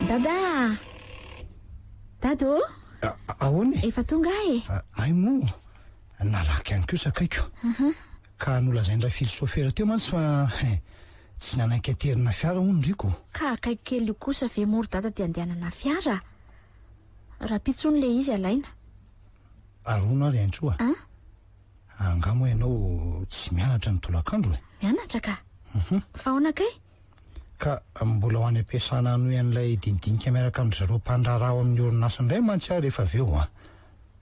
Dada a! Dada ô! Ahoana e? Efa tonga aho e! Hay moa, nalaky ihany koa sakaiko. Ka nolazain-dRafily sôfera teo mantsy fa tsy nanaiky aterina fiara hono ry ko. Ka akaiky kely io kosa ve moa ry dada dia andehanana fiara? Rahampitso hono ilay izy alaina. Ary hono ary Haintsoa a! Angaha moa ianao tsy mianatra ny tolakandro e? Mianatra ka! Fa ahoana kay? Ka mbola ho any am-piasana hanohy an'ilay dinidinika miaraka amin-dry zareo mpandraharaha ao amin'ny orinasa indray mantsy aho rehefa avy eo an!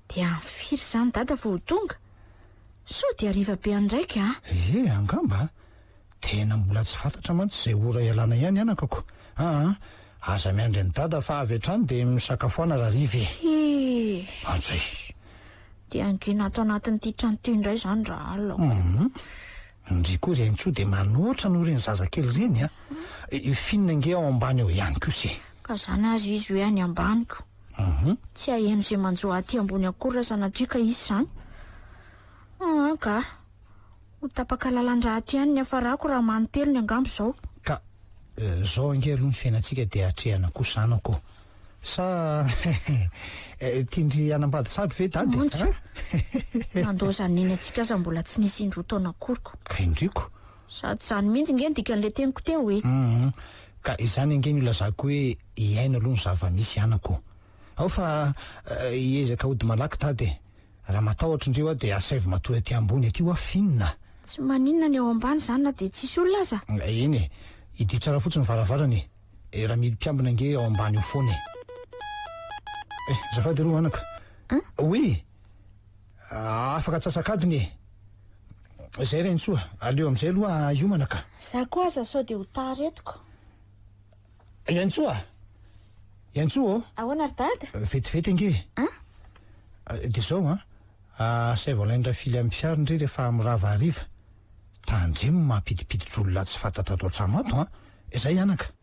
Dia amin'ny firy izany dada vao ho tonga? Sao dia hariva be any ndraika an! Ee, angamba an! Tena mbola tsy fantatra mantsy izay ora ialana ihany anakako. Aa, aza miandry an'i dada fa avy hatrany dia misakafoana rahariva e! He! Antsay! Dia hangina ato anatin'ity trano ity indray izany rahalina. Hum! Ndry koa ry Haintsoa dia manoatra noho ireny zazakely ireny a! I Fine ange ao ambany ao ihany kosa e! Ka izany aza izy hoe any ambaniko. Tsy haheno izay manjo ahy aty ambony akory raha sanatria ka hisy izany. Aa ka! Ho tapaka lalan-drà aty ihany ny hafarako raha manintelony angamba izao. Ka izao ange aloha ny fiainantsika dia atrehana koa zanako ô! Sa tian-dry hanambady sady ve dada e? Monja! Nandaozan'i Neny antsika aza mbola tsy nisy indroa taona akory ko. Ka indriko. Sady izany mihitsy nge ny dikan'ilay teniko teo e! Hum, ka izany ange no ilazako hoe hiaino aloha ny zava-misy anako ô! Ao fa hiezaka hody malaky dada e! Raha matahotra ndry hoa dia asaivo matory aty ambony aty hoa Finn a! Tsy maninona ny ao ambany izany na dia tsisy olona aza? Eny e! Hidio tsara fotsiny ny varavarana e! Eh, Ramily mpiambina ange ao ambany eo foana e! Eh, azafady aloha anaka. Hein? Oui! Afaka atsasak'adiny e! Zay Renintsoa, aleo amin'izay aloha hiomana ka. Za koa aza sao dia ho tara eto ko. Iantsoa! Iantsoa ô! Ahoana ry dada? Vetivety ange e! Hein? Dia izao an, asaivo alain-dRafily amin'ny fiara ndry rehefa mirava hariva. Tandremo mampidipiditra olona tsy fantatra ato an-trano ato an! Izay anaka!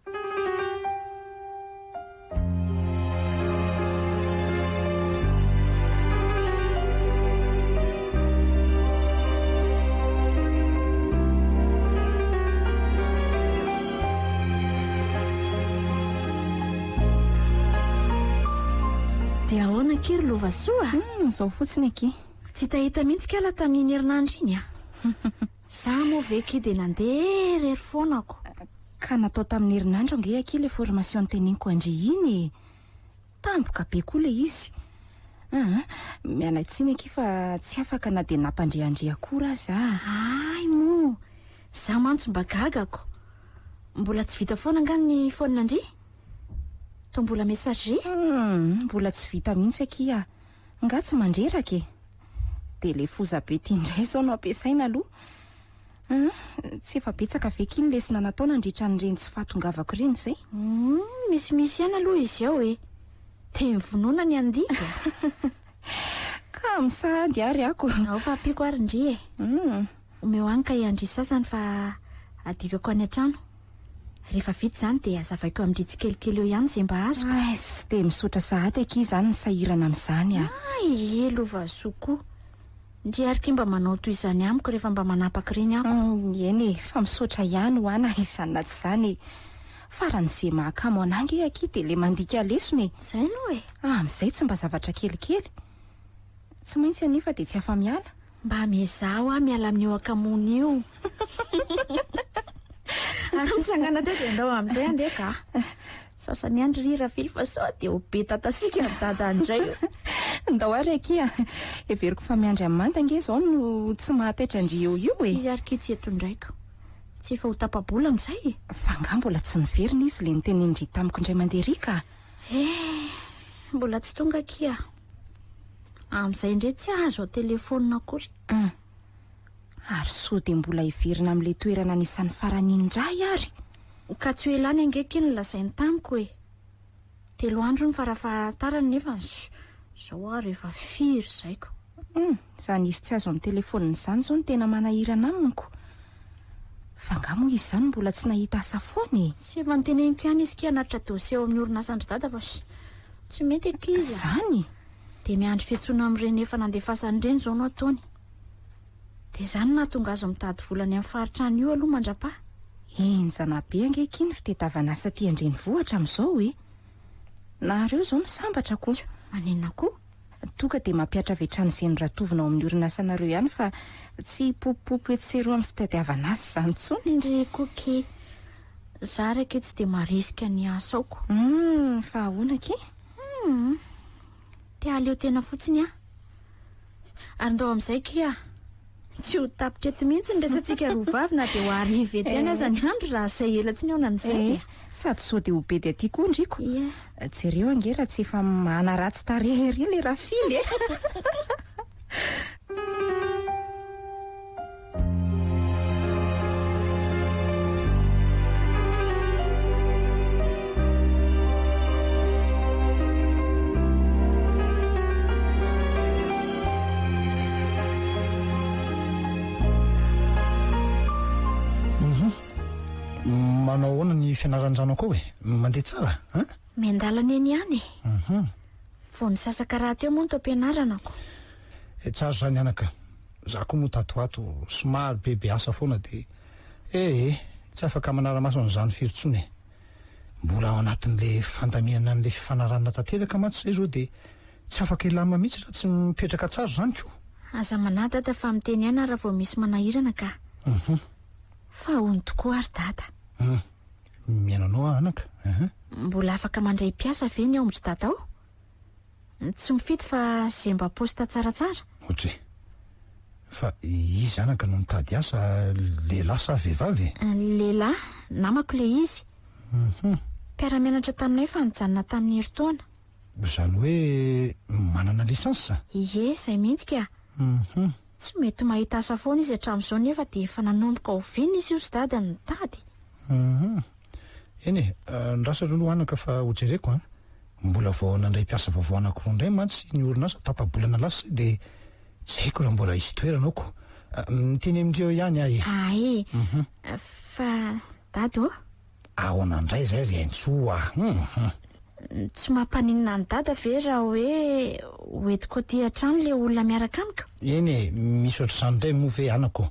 Dia ahoana akia ry Lovasoa a? Hum, izao fotsiny akia. Tsy hitahita mihitsy kala tamin'iny herinandro iny a. Za moa ve akia dia nandeha irery foana ko. Ka natao tamin'ny herinandro ange akia ilay formation noteneniko an-dry iny e! Tampoka be koa ilay izy. Aa, miala tsiny akia fa tsy afaka na dia nampandre an-dry akory aza aho. Hay moa! Za mantsy mba gagako. Mbola tsy vita foana angaha ny phone-ndry? Toa mbola messagerie? Hum, mbola tsy vita mihitsy akia. Nga tsy mandreraka e? Dia ilay foza be ity indray izao no ampiasaina aloha. Hum, tsy efa betsaka ve akia ny lesona natao nandritra an'ireny tsy fahatongavako ireny izay? Hum, misimisy ihany aloha izy ao e. Dia mivonona ny handidy a. Ka misady ary ako. Ao fa ampiako ary ndry e. Hum. Omeo any kahie an-dry sasany fa adikako any an-trano. Rehefa vita izany dia hazavaiko amin-dry tsikelikely eo ihany izay mba azoko. Aiss, dia misaotra sahady akia izany ny sahirana amin'izany a! Hay, lovasoa koa. Ndry ary kia mba manao toy izany amiko rehefa mba manapaka ireny ako. Eny e, fa misaotra ihany ho ana izany na tsy izany e. Faran'izay mahakamo anà ange akia dia ilay mandika lesona e. Izay aloha e. Amin'izay tsy mba zavatra kelikely. Tsy maintsy anefa dia tsy afa-miala. Mba miezaha hoa miala amin'io hakamoana io. Ary mitsangana teo dia ndao amin'izay andeha ka. Sasa miandry ry Rafily fa sao dia ho be tatasika ny dada indray eo. Ndao ary akia. Heveriko fa miandry amin'ny manta ange izao no tsy mahataitra an-dry eo io e. Izy ary kia tsy eto indraiko. Tsy efa ho tapa-bolana izay e. Fa angaha mbola tsy niverina izy ilay nitenenin-dry tamiko indray mandeha ry ka. Eh, mbola tsy tonga akia. Amin'izay indray tsy azo an-telefaonina akory. Hum. Ary soa dia mbola hiverina amin'ilay toerana anisan'ny farany iny indray ary. Ka tsy ho ela any ange akia no lazainy tamiko e. Telo andro hono farafahatarany nefa izao ary efa firy izay ko. Hum, izany izy tsy azo amin'ny telefaonina izany izao no tena manahirana amiko. Fa angaha moa izy izany mbola tsy nahita asa foana e? Tsy efa noteneniko ihany izy kia hanatitra dossier ao amin'ny orinasan-dry dada fa tsy mety akia izy a. Izany? Dia miandry fiantsoana amin'ireny efa nandefasany ireny izao no ataony. Dia izany no nahatonga azy mitady vola any amin'ny faritra any io aloha mandra-paha. Henjana be ange akia ny fitadiavana asa aty an-drenivohitra amin'izao e! Nareo izao no sambatra ko. Maninona koa? Tonga dia mampihatra avy hatrany izay noratovina ao amin'ny orinasanareo ihany fa tsy hipopopopo etsy sy eroa amin'ny fitadiavana asa izany intsony. Ndry koa ke. Za ary akia tsy dia marisika ny asa ao ko. Humm, fa ahoana akia? Humm, te hahaleo tena fotsiny aho. Ary ndao amin'izay kia. Tsy ho tapitra eto mihitsy ny resatsika roa vavy na dia ho hariva eto ihany aza ny andro raha izay ela tsy nihaona an'izay e. Sady sao dia ho bedy aty koa ndriko. Jereo ange raha tsy efa manaratsy tarehy ery ilay Rafily e. Mhm. Manao ahoana ny fianaran-janako ao e? Mandeha tsara, hein? Miandalana eny ihany e. Mhm. Vao nisasaka rahateo moa ny taom-pianarana ko. Eh, tsara izany anaka. Za koa moa tato ho ato somary bebe asa foana dia eh eh, tsy afaka manara-maso an'izany firy intsony e. Mbola ao anatin'ilay fandaminana an'ilay fifanarahana tanteraka mantsy izay izao dia tsy afaka hilamina mihitsy raha tsy mipetraka tsara izany ko. Aza manahy dada fa miteny ihany aho raha vao misy manahirana ka. Uhum. Fa hono tokoa ary dada. Hum. Mihaino anao aho anaka. Uhum. Mbola afaka mandray mpiasa ve ny ao amin-dry dada ao? Tsy mifidy fa ze mba poste tsaratsara. Ohatry. Fa iza anaka no mitady asa, lehilahy sa vehivavy e? Lehilahy, namako le izy. Hum. Mpiara-mianatra taminay fa nijanona tamin'ny herintaona. Izany hoe manana licence? Ie, izay mihitsy ka. Hum. Tsy mety mahita asa foana izy hatramin'izao nefa dia efa nanomboka oviana izy io ry dada nitady? Hum. Eny e, andraso aloha anaka fa hojereko an. Mbola vao nandray mpiasa vaovao anankiroa indray mantsy ny orinasa tapa-bolana lasa izay dia tsy haiko raha mbola hisy toerana ao ko. Miteny amin-dreo ihany aho e. Hay, fa dada ô. Ahoana indray izay ry Haintsoa a? Hum. Tsy mampaninona an'i dada ve raha hoe hoentiko aty an-trano ilay olona miaraka amiko? Eny e, misy ohatr'izany indray moa ve anako?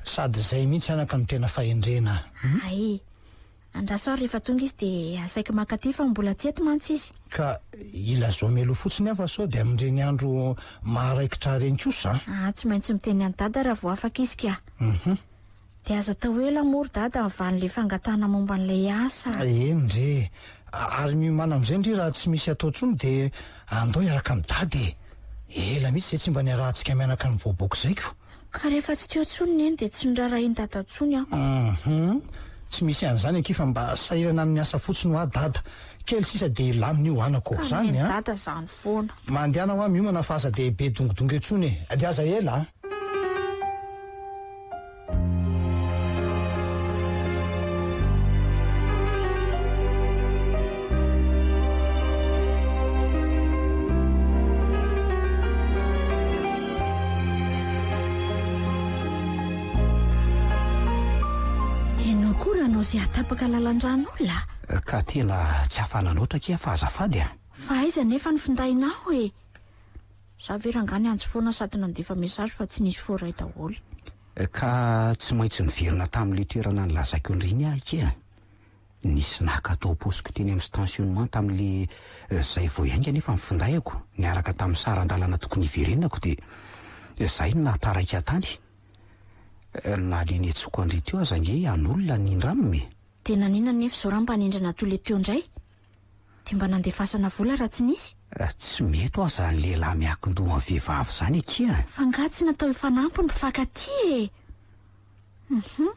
Sady izay mihitsy anaka no tena fahendrena. Hay, andraso ary rehefa tonga izy dia asaiko mankaty fa mbola tsy eto mantsy izy. Ka ilazao mialoha fotsiny aho fa sao dia amin'ireny andro maharaikitra ireny kosa an! Ah, tsy maintsy miteny an'i Dada raha vao afaka izy ka. Hum. Dia aza atao ela moa ry Dada ny valin'ilay fangatahana momba an'ilay asa. Eny re e! Ary miomàna amin'izay ndry raha tsy misy atao intsony dia andao hiaraka amin'i Dada e! Ela mihitsy izay tsy mba niarahantsika mianaka nivoaboaka izay ko! Ka rehefa tsy teo intsony Neny dia tsy noraharahian'i Dada intsony aho. Hum, tsy misy an'izany akia fa mba sahirana amin'ny asa fotsiny hoa Dada. Kely sisa dia hilamina io anako. Ka Zany nomen'i an! Dada izany foana. Mandehana hoa miomana fa aza dia be dongodongo eo intsony e! Dia aza ela an! Ianao koa raha anao izay hahatapaka lalan-dran'olona a! Ka tena tsy afa-nanoatra akia fa azafady a! Fa aiza anefa ny findainao e? Za ve rangahy niantso foana sady nandefa message fa tsy nisy voaray daholo. Ka tsy maintsy niverina tamin'ilay toerana nilazaiko an-dry iny aho akia. Nisy naka tao am-paosiko teny amin'ny stantionnement tamin'ilay izay vao hiainga anefa ny findaiko niaraka tamin'ny saran-dalana tokony hiverenako dia izay no nahataraiky ahy tany. Na le niantsoako an-dry teo aza ange an'olona nindramina e. Dia naninona anefa izao raha mba nindrana toy ilay teo indray? Dia mba nandefasana vola raha tsy nisy? Tsy mety hoa zany lehilahy miakin-doha amin'ny vehivavy zany akia a! Fa angaha tsy natao hifanampy ny mpifankatia e! Hum!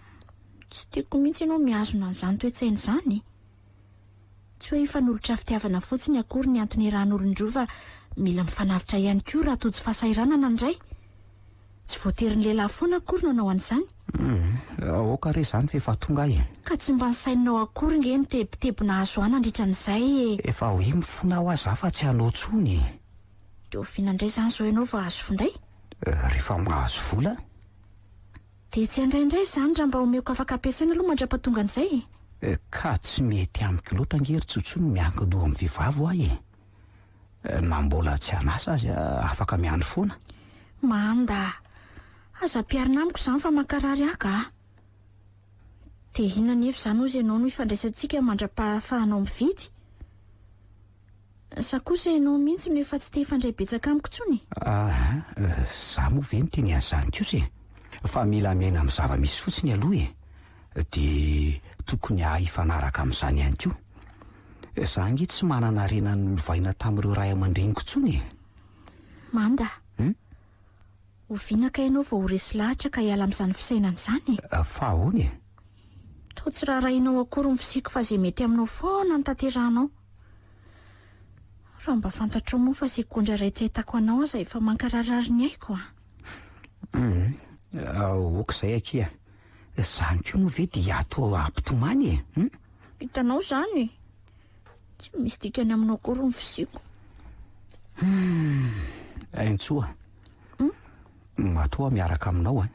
Tsy tiako mihitsy ianao mihazona an'izany toe-tsaina izany. Tsy hoe hifanolotra fitiavana fotsiny akory ny antony iarahan'olon-droa fa mila mifanavotra ihany koa raha tojo fahasahiranana ny iray. Tsy voatery ny lehilahy foana akory no hanao an'izany. Hum, aoka re izany fa efa tonga aho e. Ka tsy mba nisaininao akory nge ny tebiteby nahazo ahy nandritra an'izay e. Efa hoe mifona hoa za fa tsy hanao tsony e. Dia oviana indray izany izao ianao vao hahazo finday? Rehefa mahazo vola. Dia tsy handray indray izany raha mba omeko afaka ampiasaina aloha mandra-pahatonga an'izay e. Ka tsy mety amiko loatra ange ry Tsotso ny miankin-doha amin'ny vehivavy hoa e. Na mbola tsy an'asa aza afaka miandry foana. Manda, aza ampiharina amiko izany fa mankarary ahy ka. Dia inona anefa izany hozy ianao no ifandraisantsika mandra-pahafahanao mividy? Sa kosa ianao mihitsy no efa tsy te hifandray betsaka amiko intsony e? Aa, za moa ve niteny an'izany kosa e? Fa mila miaina amin'ny zava-misy fotsiny aloha e! Dia tokony hahay hifanaraka amin'izany ihany koa. Za ange tsy manana harena nolovaina tamin'ireo ray aman-dreniko intsony e! Manda, Hum? oviana kay ianao vao ho resy lahatra ka hiala amin'izany fisainana izany e? Fa ahoana e? Toa tsy raharahianao akory ny fisiako fa izay mety aminao foana no tanterahanao. Raha mba fantatrao moa fa segondra iray tsy ahitako anao aza efa mankararary ny aiko a! Hum, ok izay akia. Izany koa moa ve dia ato hampitomany e? Hum? Hitanao izany e! Tsy misy dikany aminao akory ny fisiako. Hum, Haintsoa. Hum? Matoa miaraka aminao an,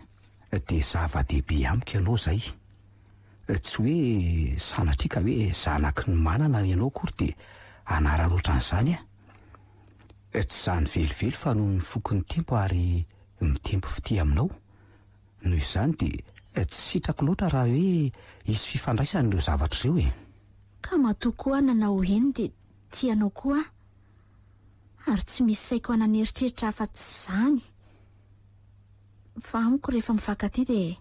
dia zava-dehibe amiko ianao izay. Tsy hoe sanatria ka hoe zanaky ny manana ianao akory dia hanararaotra an'izany aho. Tsy izany velively fa noho ny foko nitempo ary mitempo fitia aminao. Noho izany dia tsy sitrako loatra raha hoe hisy fifandraisany ireo zavatra ireo e. Ka matoa koa aho nanao eny dia tia anao koa aho. Ary tsy misy saiko hanan'eritreritra afa-tsy izany. Fa amiko rehefa mifankatia dia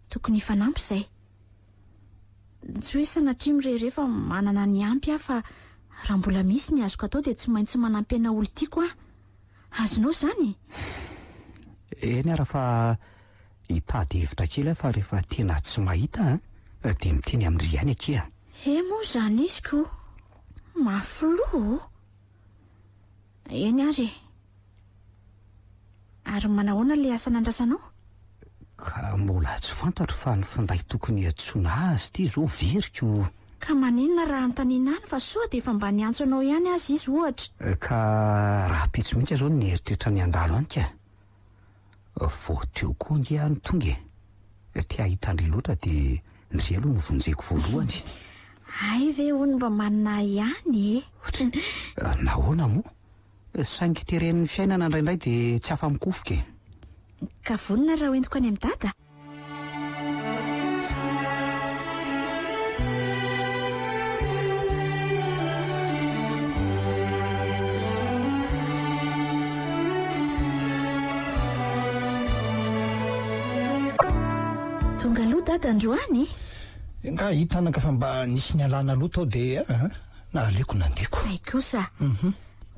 tokony hifanampy izay. Tsy hoe sanatria mirehareha fa manana ny ampy aho fa raha mbola misy ny azoko atao dia tsy maintsy manampy anao olon-tiako aho. Azonao izany e? Eny ara fa hitady hevitra kely aho fa rehefa tena tsy mahita an, dia miteny amin-dry ihany akia. He moa izany izy ko! Mafy loha ô! Eny ary e! Ary manahoana ilay asa nandrasanao? Ka mbola tsy fantatro fa ny finday tokony hiantsoana azy ity izao veriko. Ka maninona raha anontaniana any fa soa dia efa mba niantso anao ihany aza izy ohatra. Ka rahampitso mihitsy aho izao no nieritreritra ny handalo any ka. Vao teo koa ange aho no tonga e. Te hahita an-dry loatra dia ndry aloha no vonjeko voalohany. Hay ve hono mba manina ahy ihany e. Nahoana moa? Saingy teren'ny fiainana indraindray dia tsy afa-mikofoka e. Ka vonona raha hoentiko any amin'i Dada? Tonga aloha Dada androany e. Nga hita anaka fa mba nisy nialana aloha tao dia na aleoko nandeko. Hay kosa.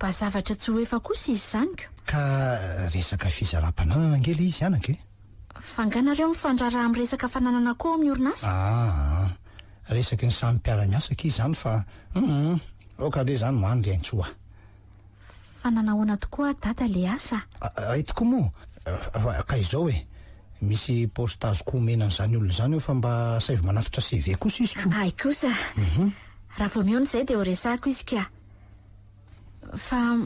Mba zavatra tsy ho efa kosa izy izany ko. Ka resaka fizaram-pananana ange ilay izy anaka e. Fa nga nareo mifandraharaha amin'ny resaka fananana koa ao amin'ny orinasa? Aa, resaky ny samy mpiara-miasa akia izany fa hum, aoka re izany mandry Haintsoa a. Fa nanahoana tokoa dada le asa? Hay tokoa moa, ka izao e, misy poste azoko omena an'izany olona izany eo fa mba asaivo manatitra CV kosa izy ko. Hay kosa, raha vao mihaona izay dia ho resahako izy ka. Fa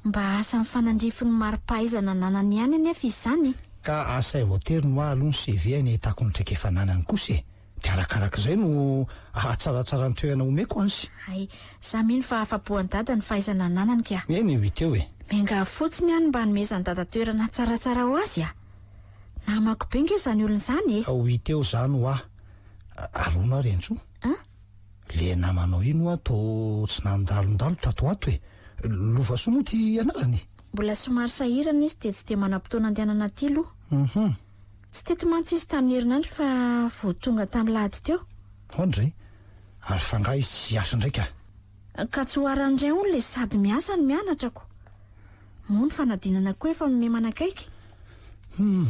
mba asa mifanandrify ny mari-pahaizana ananany ihany anefa izy izany e. Ka asaivo ateriny hoa aloha ny CV any ahitako ny traikefa ananany kosa e. Dia arakarak'izay no ahatsaratsara ny toerana omeko azy. Hay, za mino fa afa-po an'i Dada ny fahaizana ananany ka. Eny e, ho hita eo e. Miangavy fotsiny aho ny mba hanomezan'i Dada toerana tsaratsara ho azy a! Namako be nge izany olona izany e! Ho hita eo izany hoa. Ary hono aho Rentsoa? An? Le namanao iny hoa toa tsy nandalondalo tato ho ato e! Lovasoa moa ty anarany e? Mbola somary sahirana izy dia tsy dia manam-potoana andehanana aty aloha. Hum. Tsy teto mantsy izy tamin'ny herinandro fa vao tonga tamin'ny lahady teo. Ao ndray! Ary fa angaha izy tsy hiasa indray ka? Ka tsy ho haran-dray hono le sady miasa no mianatra ko! Moa ny fanadinana koa efa miha-manakaiky. Hum.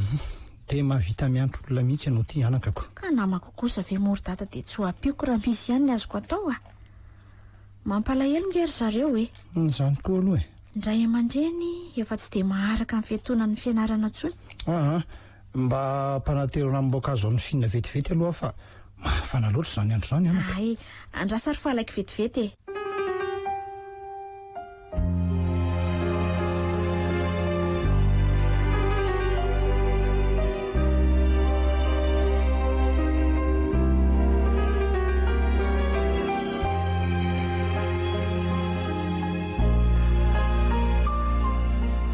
Dia mahavita miantro olona mihitsy ianao ity anakako. Ka namako kosa ve moa ry dada dia tsy ho ampiako raha misy ihany ny azoko atao a! Mampalahelo nge ry zareo e! Izany koa aloha e! Ny ray aman-dreny efa tsy dia maharaka ny fiantonan'ny fianarana intsony. Aa! Mba ampanatero ranom-boankazo an'i Fina vetivety aloha aho fa mafana loatra izany andro izany anaka. Hay, andraso ary fa alaiko vetivety e!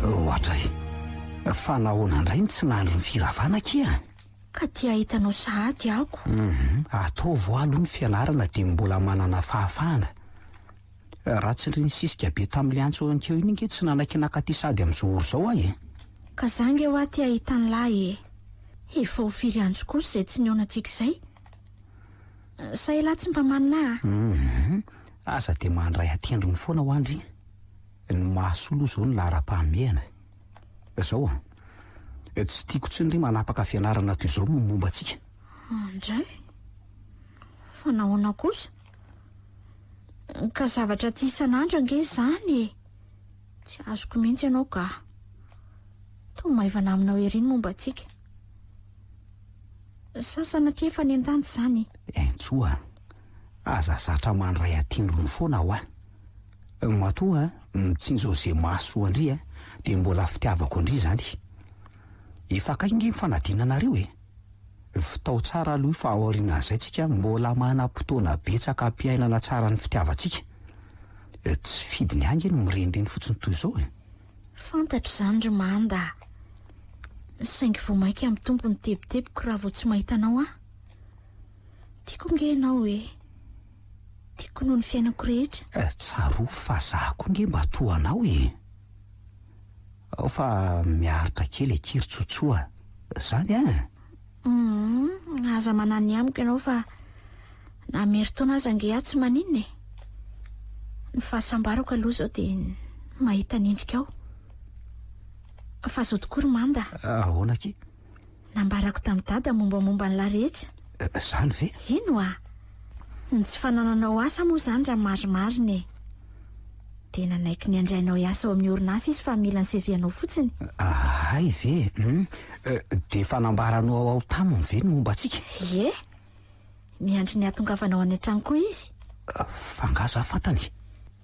Ohatray, fa nahoana indray no tsy nandro ny firavana akia? Ka te hahita anao sahady ako. Ataovy hoa aloha ny fianarana dia mbola manana fahafahana. Raha tsy ry nisisika be tamin'ilay antso ankeo iny ange tsy nanaiky nakaty sady amin'izao ora izao aho e. Ka za nge hoa te hahita an'lah e. Efa ho firy andro kosa izay tsy nihaonantsika izay? Sa elah tsy mba manina ahy? Hum, aza dia mandray an-tendrony foana hoa ndry. Ny mahasoa aloha izao ny laharam-pahamehana. Izao an, tsy tiako intsony ry manapaka fianarana toy izao ny momba antsika. Andray, fa nahoana kosa? Ka zavatra tsy isan'andro ange izany e! Tsy azoko mihitsy ianao ka. Toa maivana aminao ery ny momba antsika. Sa sanatria efa nentana izany? Entsoa a! Aza zatra mandray an-tendrony foana hoa. Matoa mitsinjo ze mahasoa an-dry a, dia mbola fitiavako an-dry izany. Efa akaiky nge ny fanadinanareo e! Vitao tsara aloha io fa aorianan'izay tsika mbola manam-potoana betsaka hampiainana tsara ny fitiavantsika. Tsy fidiny ahy nge ny mirenireny fotsiny toy izao e! Fantatro izany ry Manda a! Saingy vao mainka mitombo ny tebitebiko raha vao tsy mahita anao aho. Tiako nge ianao e! Tiako noho ny fiainako rehetra. Tsarovy fa za koa nge mba toa anao e! Ao fa miaritra kely akia ry Tsotsoa a! Zany an! Humm, aza manany amiko ianao fa na miherintaona aza ange aho tsy maninona e! Ny fahasambarako aloha izao dia ny mahita ny endrikao. Fa izao tokoa ry Manda a! Ahoana akia? Nambarako tamin'i Dada mombamomba an'lah rehetra. Izany ve? Eny oa! Ny tsy fanananao asa moa izany raha marimarina e! Dia nanaiky ny handray anao hiasa ao amin'ny orinasa izy fa mila ny CV anao fotsiny. Hay ve? Hum. Dia efa nambaranao ao taminy ve ny momba antsika? Ie. Miandry ny hahatongavanao any an-trano koa izy. Fa angaha za fantany?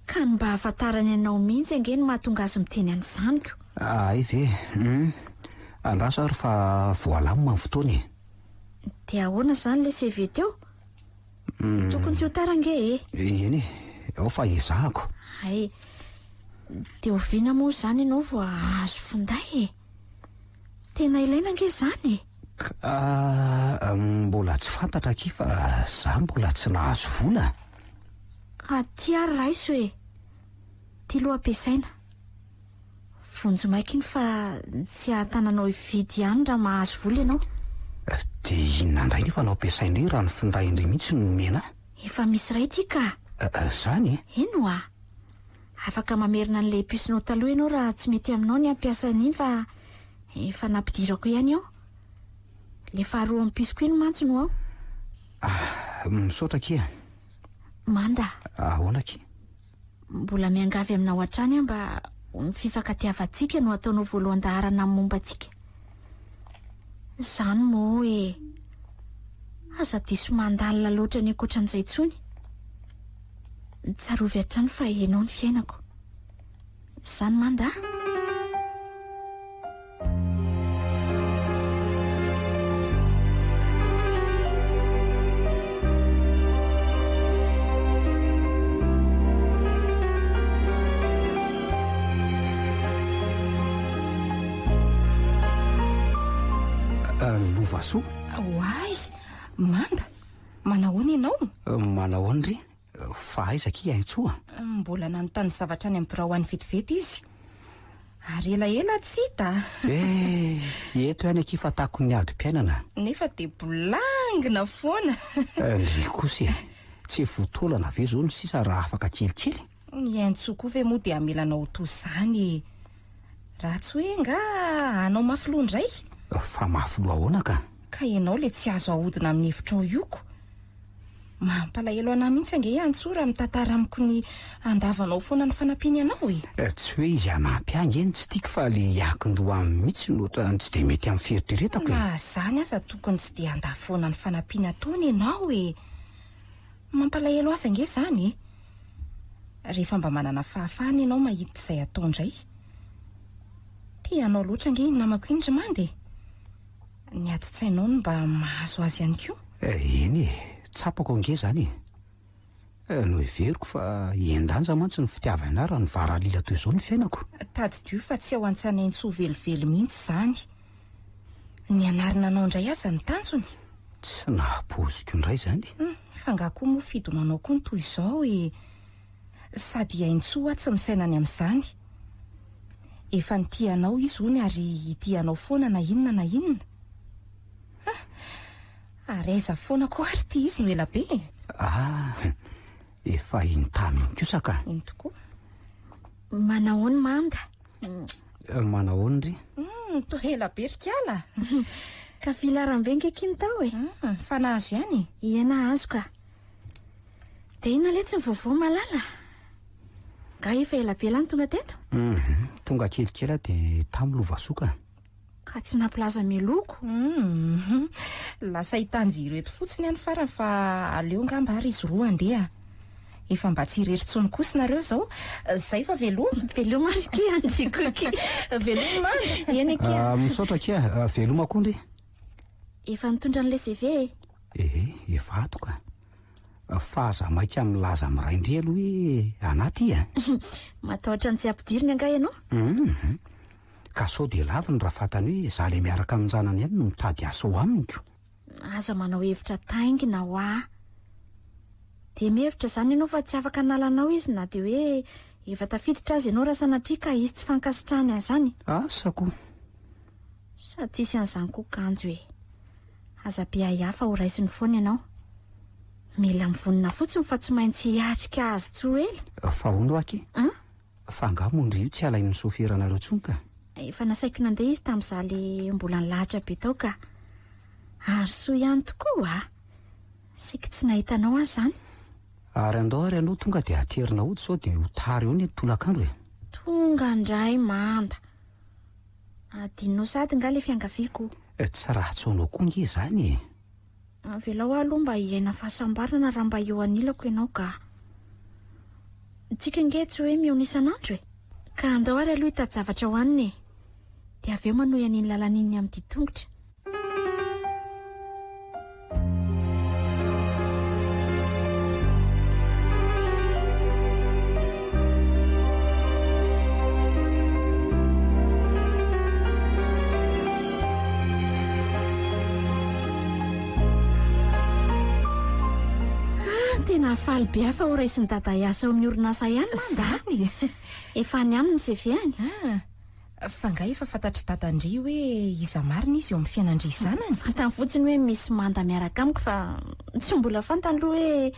Ka ny mba hahafantarany anao mihitsy ange no mahatonga azy miteny an'izany ko. Hay ve? Hum. Andraso ary fa voalamina ny fotoana e. Dia ahoana izany ilay CV teo? Tokony tsy ho tara ange e. Eny e, ao fa ezahako. Hay. Dia oviana moa izany ianao vao hahazo finday e? Tena ilaina ange izany e. Ka mbola tsy fantatra akia fa za mbola tsy nahazo vola. Ka aty ary raiso e! Ty loha ampiasaina. Vonjy maika iny fa tsy hahatananao hividy ihany raha mahazo vola ianao. Dia inona indray nefa no ampiasain-dry raha ny findain-dry mihitsy no omena ahy? Efa misy iray ity ka! Zany e? Eny oa! Afaka mamerina an'ilay puce-nao taloha ianao raha tsy mety aminao ny hampiasa an'iny fa efa nampidirako ihany ao. Ilay faharoa amin'ny puce-ko iny mantsy no ao. Ah, misaotra akia. Manda. Ahoana akia? Mbola miangavy aminao hatrany aho mba ho ny fifankatiavantsika no ataonao voalohan-daharana amin'ny momba antsika. Izany moa e! Aza diso mandalina loatra ny ankoatran'izay intsony. Tsarovy hatrany fa ianao ny fiainako. Izany Manda a! Lovasoa. Oay! Manda! Manahoana ianao? Manahoana ry? Fa aiza akia Haintsoa? Mbola nanontany zavatra any amin'ny birao any vetivety izy. Ary elaela tsy hita. Eh, eto ihany akia fa takon'ny adim-piainana. Nefa dia bolangina foana. Ndry kosa e! Tsy votaolana ve izao ny sisa raha afaka kelikely? Ny Haintsoa koa ve moa dia hamela anao ho toy izany e? Raha tsy hoe angaha hanao mafy loha indray? Fa mafy loha ahoana ka? Ka ianao ilay tsy azo ahodina amin'ny hevitrao io ko! Mampalahelo anah mihitsy ange i Antsoa raha mitantara amiko ny handavanao foana ny fanampiany anao e! Tsy hoe izy hanampy ahy ange no tsy tiako fa le hiankin-doha aminy mihitsy no ohatran'ny tsy dia mety amin'ny fieritreretako e! Na izany aza tokony tsy dia handà foana ny fanampiana ataony ianao e! Mampalahelo azy ange izany e! Rehefa mba manana fahafahana ianao mahita izay atao indray. Tia anao loatra ange iny namako iny ry Manda e! Ny adin-tsainao no mba mahazo azy ihany koa. Eny e, tsapako ange izany e. Noheveriko fa hihen-danja mantsy ny fitiavana ahy raha nivaralila toy izao ny fiainako. Tadidio fa tsy ao an-tsain'Aintsoa velively mihitsy izany. Ny hanarina anao indray aza no tanjony. Tsy nahapoiziko indray izany. Hum, fa angaha koa moa fidonanao koa ny toy izao e. Sady i Aintsoa hoa tsy misaina ny amin'izany. Efa nitia anao izy hono ary hitia anao foana na inona na inona. Ah! Ary aiza foana koa ary ity izy no ela be e? Ah! Efa iny tany iny kosa ka. Iny tokoa. Manahoana Manda? Manahoana ndry? Hum, toa ela be ry kala. Ka filaharam-be nge ky ny tao e. Hum, fa nahazo ihany e? Ie nahazo ka. Dia inona letsy ny vaovao malala? Nga efa ela be lany tonga teto? Hum, tonga kelikely aho dia tamy lovasoa ka. Ka tsy nampilaza mialoha ko. Hum, lasa hitanjiro eto fotsiny any farany fa aleo ngamba ary izy roa handeha. Efa mba tsy irery intsony kosa nareo izao. Zay fa veloma. Veloma ry kia ndry koky. Veloma Manda. Eny akia. Ah, misaotra akia. Ah, veloma koa ndry. Efa nitondra an'ilay CV e. Ehe, efa ato ka. Fa aza maika milaza amin'ny rain-dry aloha hoe anaty i a. Matahotra ny tsy hampidiriny angaha ianao? Hum. Ka sao dia laviny raha fantany hoe za le miaraka amin-janany ihany no mitady asa ao aminy ko. Aza manao hevitra taingina hoa. Dia mihevitra izany ianao fa tsy afaka hanala anao izy na dia hoe efa tafiditra aza ianao raha sanatria ka hisy tsy fankasitrahany an'izany? Asa ko. Sady tsisy an'izany koa kanjo e. Aza be ahiahy fa ho raisiny foana ianao. Mila mivonona fotsiny fa tsy maintsy hiatrika azy tsy ho ela. Fa hono hoa akia? An? Fa angaha moa ndry io tsy alain'ny soferanareo tsony ka? Efa nasaiko nandeha izy tamin'izaho le mbola nilahatra be tao ka. Ary soa ihany tokoa a! Saiky tsy nahita anao aho izany. Ary andao ary ianao tonga dia aterina hody sao dia ho tara eo ny tolakandro e! Tonga indray manda. Adinonao sahady nga le fiangaviako? Tsy ratsy ho anao koa nge izany e! Avelao aho aloha mba hiaina fahasambarana raha mba eo anilako ianao ka. Tsika ange tsy hoe mihaona isan'andro e! Ka andao ary aloha hitady zavatra hohanina e! Dia avy eo manohy an'iny lalana iny amin'ny dian-tongotra. Ah, tena faly be aho fa ho raisin'i Dada hiasa ao amin'ny orinasa ihany Manda. Zany? Efa any aminy ny CV-any. Ah, fa nga efa fantatr'i Dada ndry hoe iza marina izy eo amin'ny fiainan-dry zanany? Fantany fotsiny hoe misy manda miaraka amiko fa tsy mbola fantany aloha hoe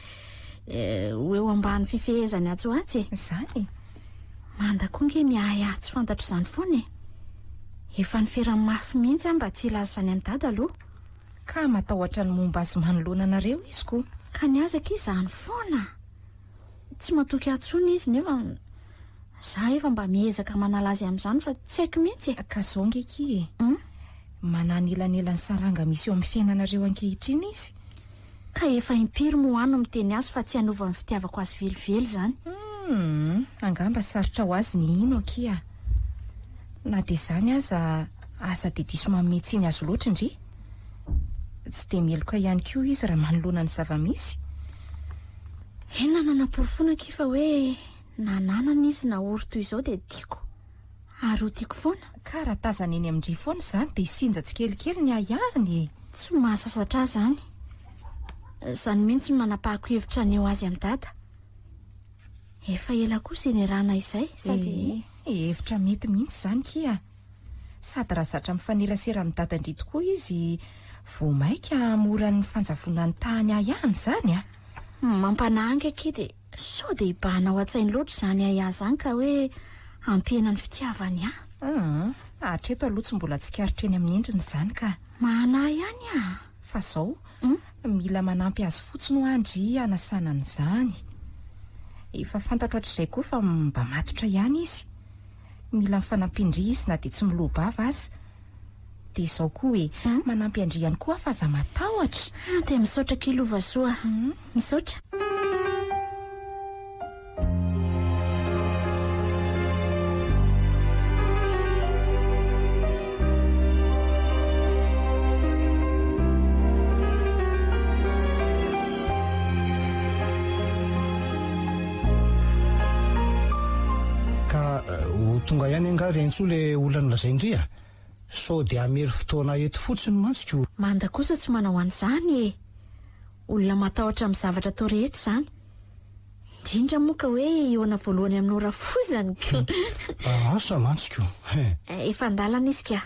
eh, ho eo ambany fifehezany atsy ho atsy e. Zany? Manda koa nge miahiahy tsy fantatro izany foana e. Efa niferany mafy mihitsy aho mba tsy hilaza izany amin'i Dada aloha. Ka matahotra ny momba azy manoloana anareo izy ko. Ka ny azy akia izany foana. Tsy matoky ahy intsony izy nefa za efa mba miezaka manala azy amin'izany fa tsy haiko mihitsy e. Ka zao nge akia e. Mananelanelan'ny saranga misy eo amin'ny fiainanareo ankehitriny izy. Ka efa impiry moa aho no miteny azy fa tsy hanova ny fitiavako azy velively izany. Humm, angamba sarotra ho azy ny hino akia. Na dia izany aza, aza dia diso manome tsiny azy loatra ndry. Tsy dia meloka ihany koa izy raha manoloana ny zava-misy. Inona no nanaporofoana akia fa hoe na nanana izy na ory toy izao dia tiako ary ho tiako foana? Ka raha tazana eny amin-dry foana izany dia hisinja tsikelikely ny ahiahiny e! Tsy mahasasatra ahy izany. Izany mihitsy no nanapahako hevitra haneho azy amin'i Dada. Efa ela koa izay niarahana izay, sady. Eh, hevitra mety mihitsy izany kia. Sady raha zatra mifanerasera amin'i Dada-ndry tokoa izy, vao mainka hahamora ny fanjavonan'ny tahan'ny ahiahiny izany a! Mampanahy ange akia dia Sao dia hibahana ao an-tsainy loatra izany ahiahy izany ka hoe hampihena ny fitiavany ahy? Hum, hatreto aloha tsy mbola tsikaritra eny amin'ny endriny izany ka. Mahanahy ihany aho. Fa izao, mila manampy azy fotsiny hoa ndry hanasana an'izany. Efa fantatro hatrizay koa fa mba matotra ihany izy. Mila ny fanampian-dry izy na dia tsy miloa-bava aza. Dia izao koa e, manampy an-dry ihany koa aho fa aza matahotra. Ah, dia misaotra akia Lovasoa a. Misaotra. Ka ho tonga ihany angaha ry Aintsoa ilay olona nolazain-dry a? Sao dia hamery fotoana eto fotsiny mantsy ko. Manda kosa tsy manao an'izany e! Olona matahotra amin'ny zavatra atao rehetra izany. Indrindra moa ka hoe hihaona voalohany aminao rafozany ko. Asa mantsy ko. Efa an-dalana izy ka.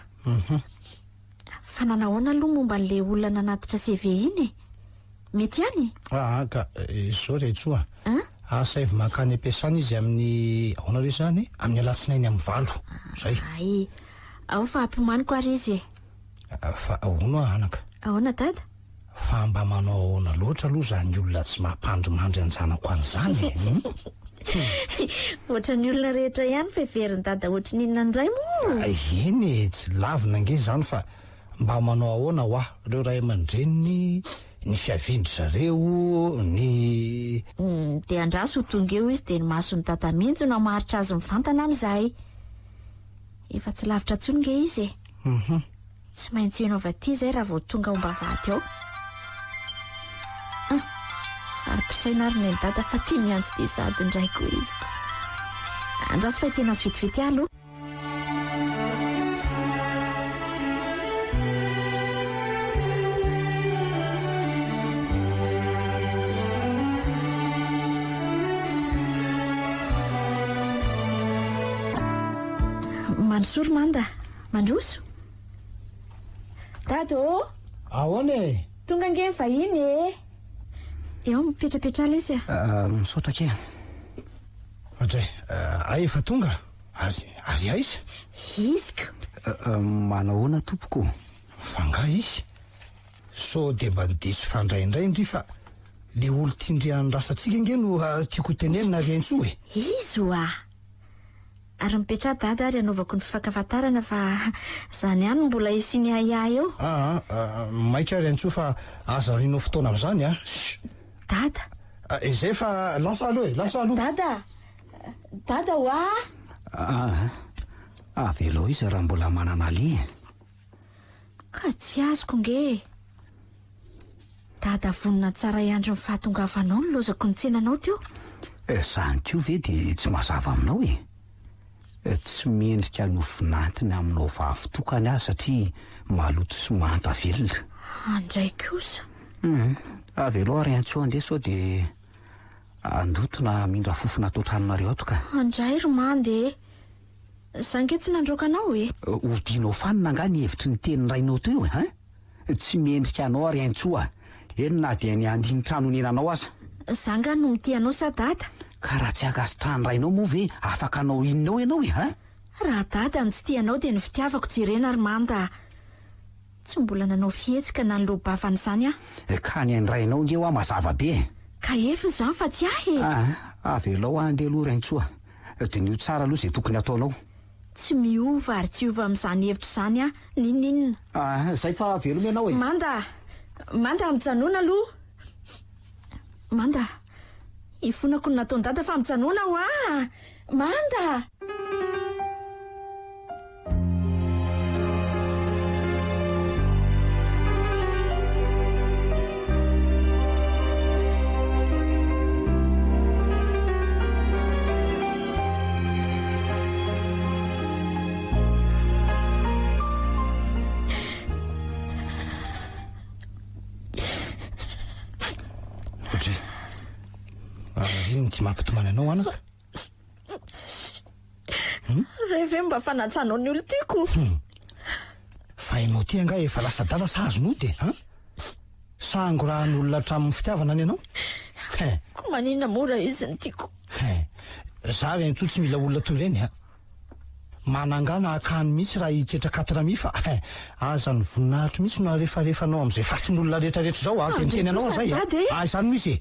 Fa nanahoana aloha momba an'ilay olona nanatitra CV iny e? Mety ihany? Aa ka izao ry Aitsoa a! Asaivo mankany am-piasana izy amin'ny, ahoana re izany? Amin'ny alatsinainy amin'ny valo. Izay. Hay, ao fa ampiomaniko ary izy e. Fa hono aho anaka. Ahoana dada? Fa mba manao ahoana loatra aloha izany olona tsy mampandrimandry an-janako an'izany e? Hum? Ohatran'ny olona rehetra ihany fa heverin'i dada ohatry ny inona indray moa? Eny e, tsy lavina ange izany fa mba manao ahoana hoa ireo ray aman-dreniny, ny fiavian-dry zareo, ny. Dia andraso ho tonga eo izy dia ny mason'i dada mihitsy no hamaritra azy mivantana amin'izay. Efa tsy lavitra intsony nge izy e. Tsy maintsy heno avy aty izay raha vao tonga ao am-bavahady ao. Ah, saro-pisaina ary neny dada fa tia miantso ity sahady indray koa izy. Andraso fa hitsena azy vetivety aho aloha. Mandrosoa ry Manda, mandroso. Dada ô! Ahoana e? Tonga ange ny vahiny e! Eo, mipetrapetraha lesy a! Misaotra akia. Ohatray, hay efa tonga? Ary, ary aiza? Izy ko! Manahoana tompoko? Fa nga izy? Sao dia mba nidiso fandray indray ndry fa le olon-tiandry andrasantsika ange no tiako ho tenenina ry Aintsoa e! Izy oa! Ary mipetraha dada ary hanaovako ny fifankafantarana fa zany ihany no mbola hisian'ny ahiahy eo. Aa, maika ary Antsoa fa aza arianao fotoana amin'izany a! Dada! Izay fa lasa aloha e, lasa aloha. Dada! Dada oa! Aa, avelao izy raha mbola manana aleha e. Ka tsy azoko nge e! Dada vonona tsara hiandry ny fahatongavanao ny lozako nitsena anao teo. Izany koa ve dia tsy mazava aminao e? Tsy mendrika ny ho vinantiny aminao vavy tokana aho satria maloto sy manta velona. Andray kosa. Hum, avelao ary Antsoa andeha sao dia handoto na hamindra fofona ato an-tranonareo ato ka. Andray ry Manda e! Za nge tsy nandroaka anao e! Odianao fanina angaha ny hevitry ny tenin'ny rainao teo e, hein? Tsy mendrika anao ary Aintsoa a! Eny na dia ny andinin-trano onenanao aza. Za nga no mitia anao sa dada? Ka raha tsy ankasitrahan'ny rainao moa ve afaka hanao inona eo ianao e, hein? Raha dada no tsy tia anao dia ny fitiavako jerena ry Manda a! Tsy mbola nanao fihetsika na niloa-bava an'izany aho. Ka ny an-drainao nge hoa mazava be e! Ka heviny izany fa tsy ahy e! Aa, avelao aho handeha aloha Raintsoa. Diniho tsara aloha izay tokony hataonao. Tsy miova ary tsy hiova amin'izany hevitra izany aho, n'inon'inona. Aa, izay fa veloma ianao e! Manda! Manda, mijanona aloha! Manda! Ifonako ny nataon'i Dada fa mijanona hoa! Manda! Audrey, ary inona ity mampitomany anao anaka? Hmm? Re ve mba fanatsanao ny olon-tiako? Hmm. Fa ianao ity angaha efa lasa adala sa azon'ody e? An? Sa angorahan'olona hatramin'ny fitiavana ny anao? He. Ko maninona moa raha izy no tiako? He. Za ry Antsoa tsy mila olona toy ireny a. Manangana akany mihitsy raha hitsetra quatre mi fa he, aza ny voninahitro mihitsy no arefarefanao amin'izay fatin'olona rehetrarehetra izao a. Dia miteny anao aho izay a. Ah, izany no izy e.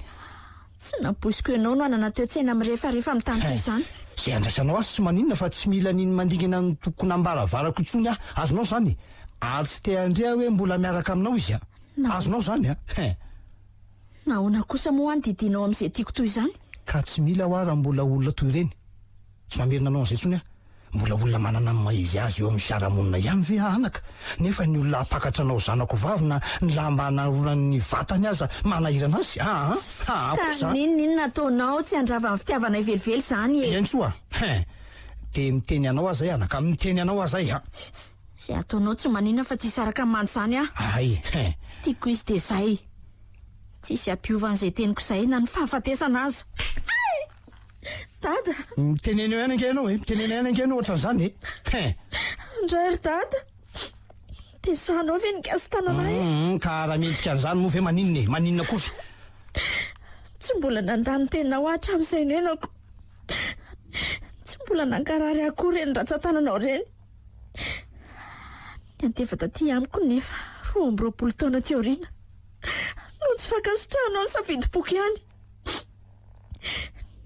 Tsy nampoiziko ianao no hanana toe-tsaina mirefarefa amin'ny tany toy izany. Izay andraisanao azy tsy maninona fa tsy mila an'iny mandingana ny tokonam-baravarako intsony aho. Azonao izany? Ary tsy te handre aho hoe mbola miaraka aminao izy a! Azonao izany a! Hein! Nahoana kosa moa aho no didianao amin'izay tiako toy izany? Ka tsy mila aho raha mbola olona toy ireny. Tsy mamerina anao an'izay intsony aho. Mbola olona manana ny maha izy azy eo amin'ny fiarahamonina ihany ve aho anaka? Nefa ny olona hampakatra anao zanako vavy na ny lamba anaronany ny vatany aza manahirana azy? Aa! Aa kosa a! Ka n'inon'inona ataonao tsy handrava ny fitiavanay velively izany e! Eny soa! Hein! Dia miteny anao aho izay anaka, miteny anao aho izay a! Izay ataonao tsy maninona fa tsy hisaraka amin'ny manda izany aho. Hay! Hein! Tiako izy dia izay. Tsisy hampiova an'izay teniko izay na ny fahafatesana aza. Hay! Dada! Mitenena eo ihany ange ianao e! Mitenena ihany ange ianao ohatran'izany e! Hein! Ndray ry Dada! Dia sahanao ve ny gasin-tanana ahy e? Hum, ka raha mendrika an'izany moa ve maninona e? Maninona kosa? Tsy mbola nandany tena ho ahy hatramin'izay niainako. Tsy mbola nankarary ahy koa ireny rantsan-tananao ireny. Niantefa taty amiko nefa 22 taona aty aoriana. Noho tsy fankasitrahanao ny safidim-poko ihany.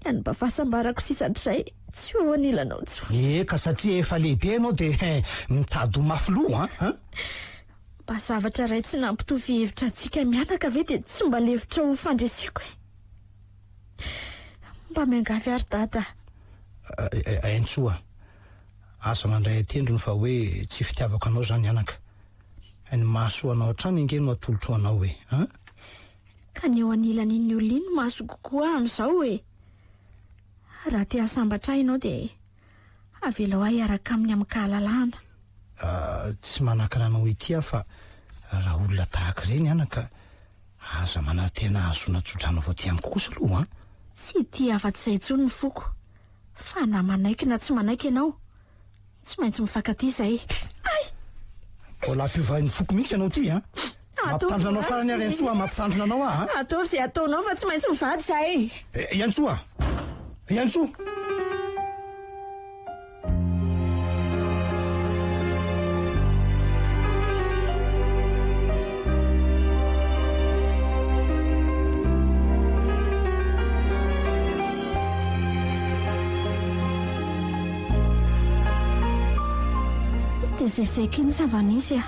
Ny an'ny mba fahasambarako sisa hatrizay tsy ho eo anilanao intsony. Eka, satria efa lehibe ianao dia mitady ho mafy loha an! Mba zavatra iray tsy nampitovy hevitra antsika mianaka ve dia tsy mba lefitra ho fandreseko e? Mba miangavy aho ry Dada. Aintsoa, aza mandray an-tendrony fa hoe tsy fitiavako anao izany anaka. Ny mahasoa anao hatrany ange no atolotro anao e! An? Ka ny eo anilan'iny olona iny maso kokoa amin'izao e! Raha te hahasambatra ahy ianao dia avelao ahy hiaraka aminy amin-kahalalahana. Tsy manakana anao ity aho fa raha olona tahaka ireny anaka aza manantena hahazoana tsodrano avy aty amiko kosa aloha an! Tsy tia afa-tsy izay intsony ny foko fa na manaiky na tsy manaiky ianao Tsy maintsy mifankatia izay. Hay! Mbola ampiovain'ny foko mihitsy ianao ity an! Mampitandrina anao farany ary Iantsoa a! Mampitandrina anao aho an! Ataovy izay ataonao fa tsy maintsy mivady izahay. Iantsoa! Iantsoa! Dia izay saika iny zava-nisy ah.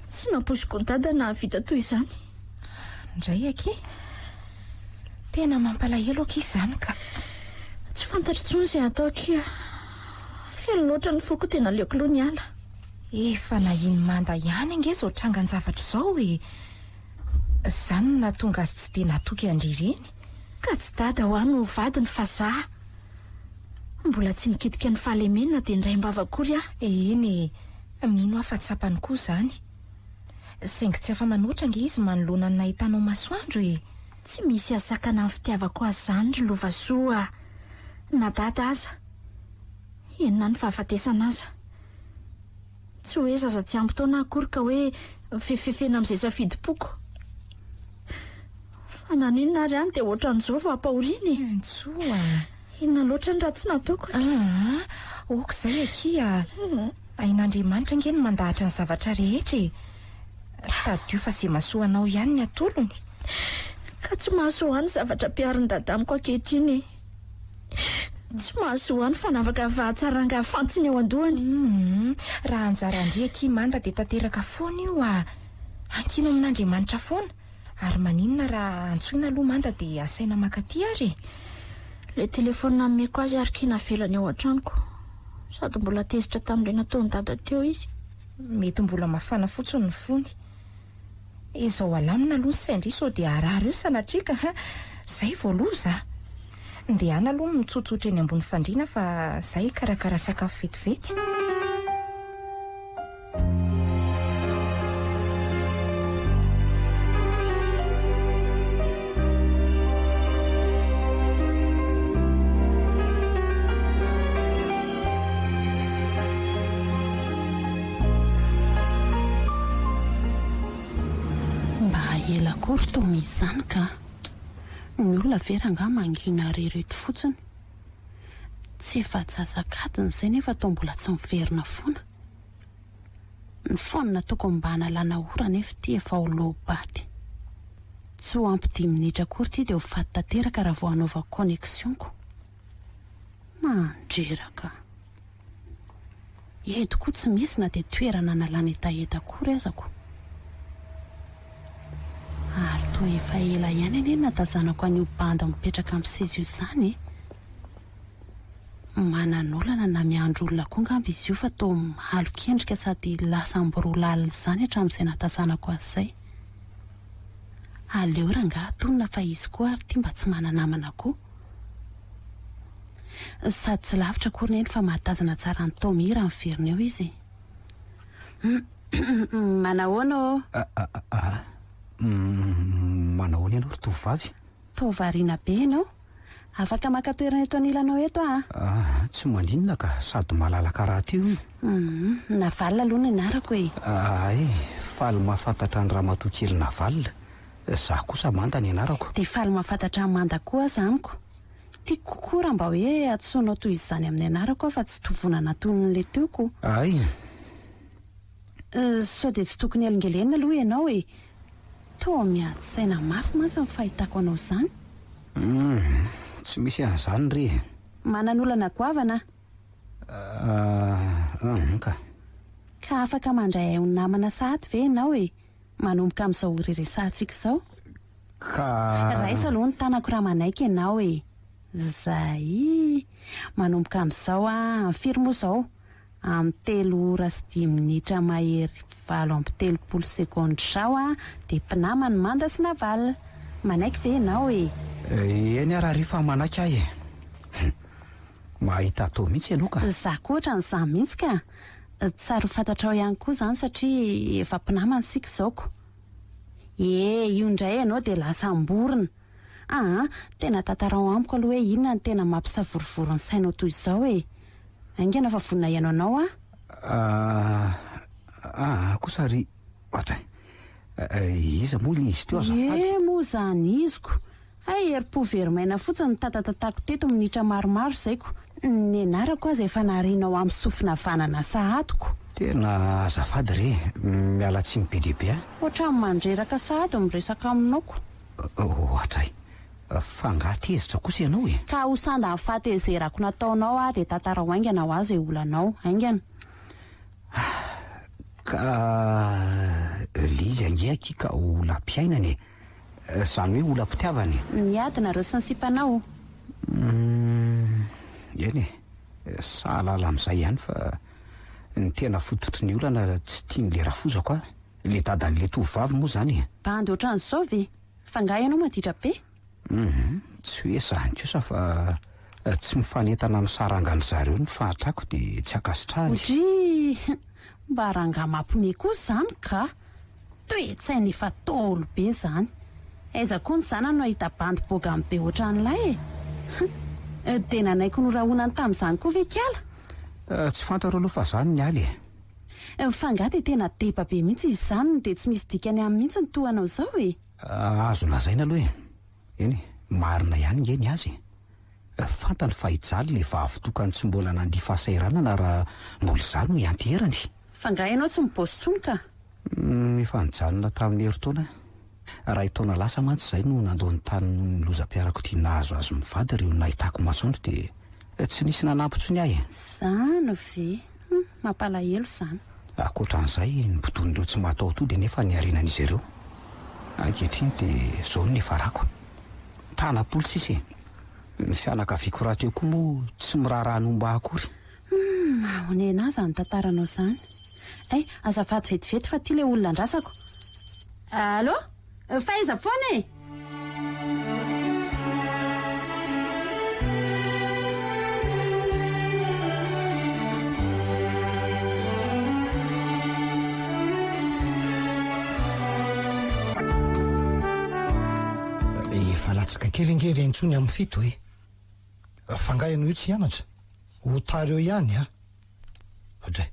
Tsy nampoiziko ny dada nahavita toy izany. Ndray akia. Tena mampalahelo akia izany ka. Tsy fantatro intsony izay hatao akia. Feno loatra ny foko dia naleoko aloha niala. Efa nahiny manda ihany ange izao trangan-javatra izao e. Izany no nahatonga azy tsy dia natoky an-dry ireny. Ka tsy dada hoa no ho vadiny fa za. Mbola tsy nikitika ny fahalemeny na dia indraim-bava akory aho. Eny e, mino aho fa tsapany koa izany. Saingy tsy afa-manoatra ange izy manoloana ny nahitanao masoandro e! Tsy misy hahasakana ny fitiavako azy izany ry Lovasoa a! Na dada aza. Eny na ny fahafatesana aza. Tsy hoe zaza tsy ampy taona akory ka hoe mifefifefena amin'izay safidim-poko. Fa naninona ary any dia ohatran'izao vao ampahoriana e? Ntsoa a! Inona loatra ny ratsy nataoko akia? Aa! Ok izay akia a! Hain'Andriamanitra ange ny mandahatra ny zavatra rehetra e! Tadidio fa izay mahasoa anao ihany ny atolony. Ka tsy mahasoa ahy ny zavatra ampiharin'i Dada amiko ankehitriny e! Tsy mahazo ahy ny fanavakavahan-tsaranga fantsiny ao an-dohany. Humm, raha anjaran-dry akia manda dia tanteraka foana io ah! Ankino amin'Andriamanitra foana, ary maninona raha antsoina aloha manda dia asaina mankaty ary e! Ilay telefaonina nomeko azy ary kia navelany ao an-tranoko. Sady mbola tezitra tamin'ilay nataon'i Dada teo izy. Mety mbola mafana fotsiny ny fony. Ezao alamina aloha ny sain-dry sao dia harary eo sanatria ka ha! Zay vao loza a! Ndehana aloha mitsotsotra eny ambony fandriana fa za hikarakara sakafo vetivety. Mba ela akory toa misy izany ka! Ny olona ve rangaha mangina irery eto fotsiny? Tsy efa antsasak'adiny izay nefa toa mbola tsy miverina foana. Ny phone tokony mba hanalana ora nefa ity efa ho loa-baty. Tsy ho ampy dimy minitra akory ity dia ho faty tanteraka raha vao hanaovako connexion-ko. Mandreraka. Eto koa tsy misy na dia toerana analana hetaheta akory aza ko. Ary toa efa ela ihany anie no natazanako an'io bandy mipetraka amin'ny seza io izany e. Manan'olana na miandry olona koa angamba izy io fa toa malok'endrika sady lasa ambiroa lalina izany hatramin'izay natazanako azy izay. Aleo rangahy atonina fa izy koa ary ity mba tsy mana-namana koa. Sady tsy lavitra akory neny fa mahatazana tsara an'i Tommy raha miverina eo izy e. Manahoana ô? Manahoana ianao ry tovovavy? Toa variana be ianao. Afaka maka toerana eto anilanao eto aho a! Ah, tsy maninona ka, sady malalaka rahateo io. Hum, Naval aloha ny anarako e. Hay, faly mahafantatra an'i ramatoa kely Naval. Izaho kosa Manda ny anarako. Dia faly mahafantatra an'i Manda koa aza amiko. Tiako kokoa raha mba hoe antsoinao toy izany amin'ny anarako aho fa tsy tovonana toy ny le teo ko. Hay. Sao dia tsy tokony helingelenina aloha ianao e! Toa miady saina mafy mantsy ny fahitako anao izany. Humm, tsy misy an'izany re e! Manan'olana goavana aho. Ah, humm ka. Ka afaka mandray ahy ho namana sahady ve ianao e? Manomboka amin'izao ora iresahantsika izao. Ka. Raiso aloha ny tanako raha manaiky ianao e! Zay! Manomboka amin'izao aho, amin'ny firy moa izao? Amin'ny telo ora sy dimy minitra mahery 38 segondra izao aho dia mpinaman'i Manda sy Naval. Manaiky ve ianao e? Eny ary ary fa manaiky aho e! Hum! Mahita atao mihitsy ianao ka! Za koa ohatran'izany mihitsy ka! Tsara ho fantatrao ihany koa izany satria efa mpinamana isika izao ko! E! Io indray ianao dia lasa amborina! Aa! Tena tantarao amiko aloha hoe inona no tena mampisavorovoro ny sainao toy izao e! Haingana fa vonona hihaino anao aho. Aa kosa ry Ohatray. Iza moa ilay izy teo azafady? Eh moa izany iziko. Hay herim-po very maina fotsiny no tatatatako teto minitra maromaro izay ko. Ny anarako aza efa narianao amin'ny sofina havanana sahady ko. Tena azafady re, miala tsiny be dia be a. Ohatran'ny mandreraka sahady ny miresaka aminao ko. Ohatray. Fa angaha tezitra kosa ianao e? Ka ho sandan'ny fahatezerako nataonao aho dia tantarao haingana ho ahy izay olanao. Haingana. Ka le izy ange akia ka olam-piainana e. Izany hoe olam-pitiavana e. Niady nareo sy ny sipanao? Humm, eny e. Sahalala amin'izay ihany fa ny tena fototry ny olana tsy tian'le rafozako aho. Le dadan'le tovovavy moa izany e. Bandy ohatran'izao ve? Fa nga ianao maditra be? Humm, tsy hoe izany kosa fa tsy mifanentana amin'ny sarangan-dry zareo ny fahantrako dia tsy ankasitrahany. Odryy! Mba rangahy mampime koa izany ka! Toe-tsaina efa ntaolo be izany. Aiza koa ny zanany no hahita bandy bogany be ohatran'ilay e! Hum! Dia nanaiky norahonany tamin'izany koa ve kiala? Tsy fantaro aloha fa za no niala e! Fa angaha dia tena deba be mihitsy izy izany no dia tsy misy dikany aminy mihitsy ny toa anao izao e! Azo lazaina aloha e! Eny e, marina ihany nge ny azy e! Fantany fa hijaly ilay vavy tokany tsy mbola nandia fahasahiranana raha mbola izaho no ianteherany. Fa angaha ianao tsy mibaosy intsony ka? Efa nijanona tamin'ny herintaona aho. Iray taona lasa mantsy izay no nandao ny tany noho ny lozam-piarakodia nahazo azy mivady ireo nahitako masoandro dia tsy nisy nanampy intsony aho e! Izany ve? Hum, mampalahelo izany. Ankoatra an'izay, ny bodoin'ireo tsy mataho-tody anefa ny harenan'izy ireo. Ankehitriny dia izao no niafarako. Tanam-polo sisa e! Ny fianakaviako rahateo koa moa tsy miraharaha ny homba ahy akory. Humm, mahonena ahy izany tantaranao izany. Hay, azafady vetivety fa ity ilay olona andrasako. Allô? Fa aiza foana e? Efa latsaka kely ange ry intsony amin'ny fito e. Fa nga ianao io tsy hianatra? Ho tara eo ihany a! Dray!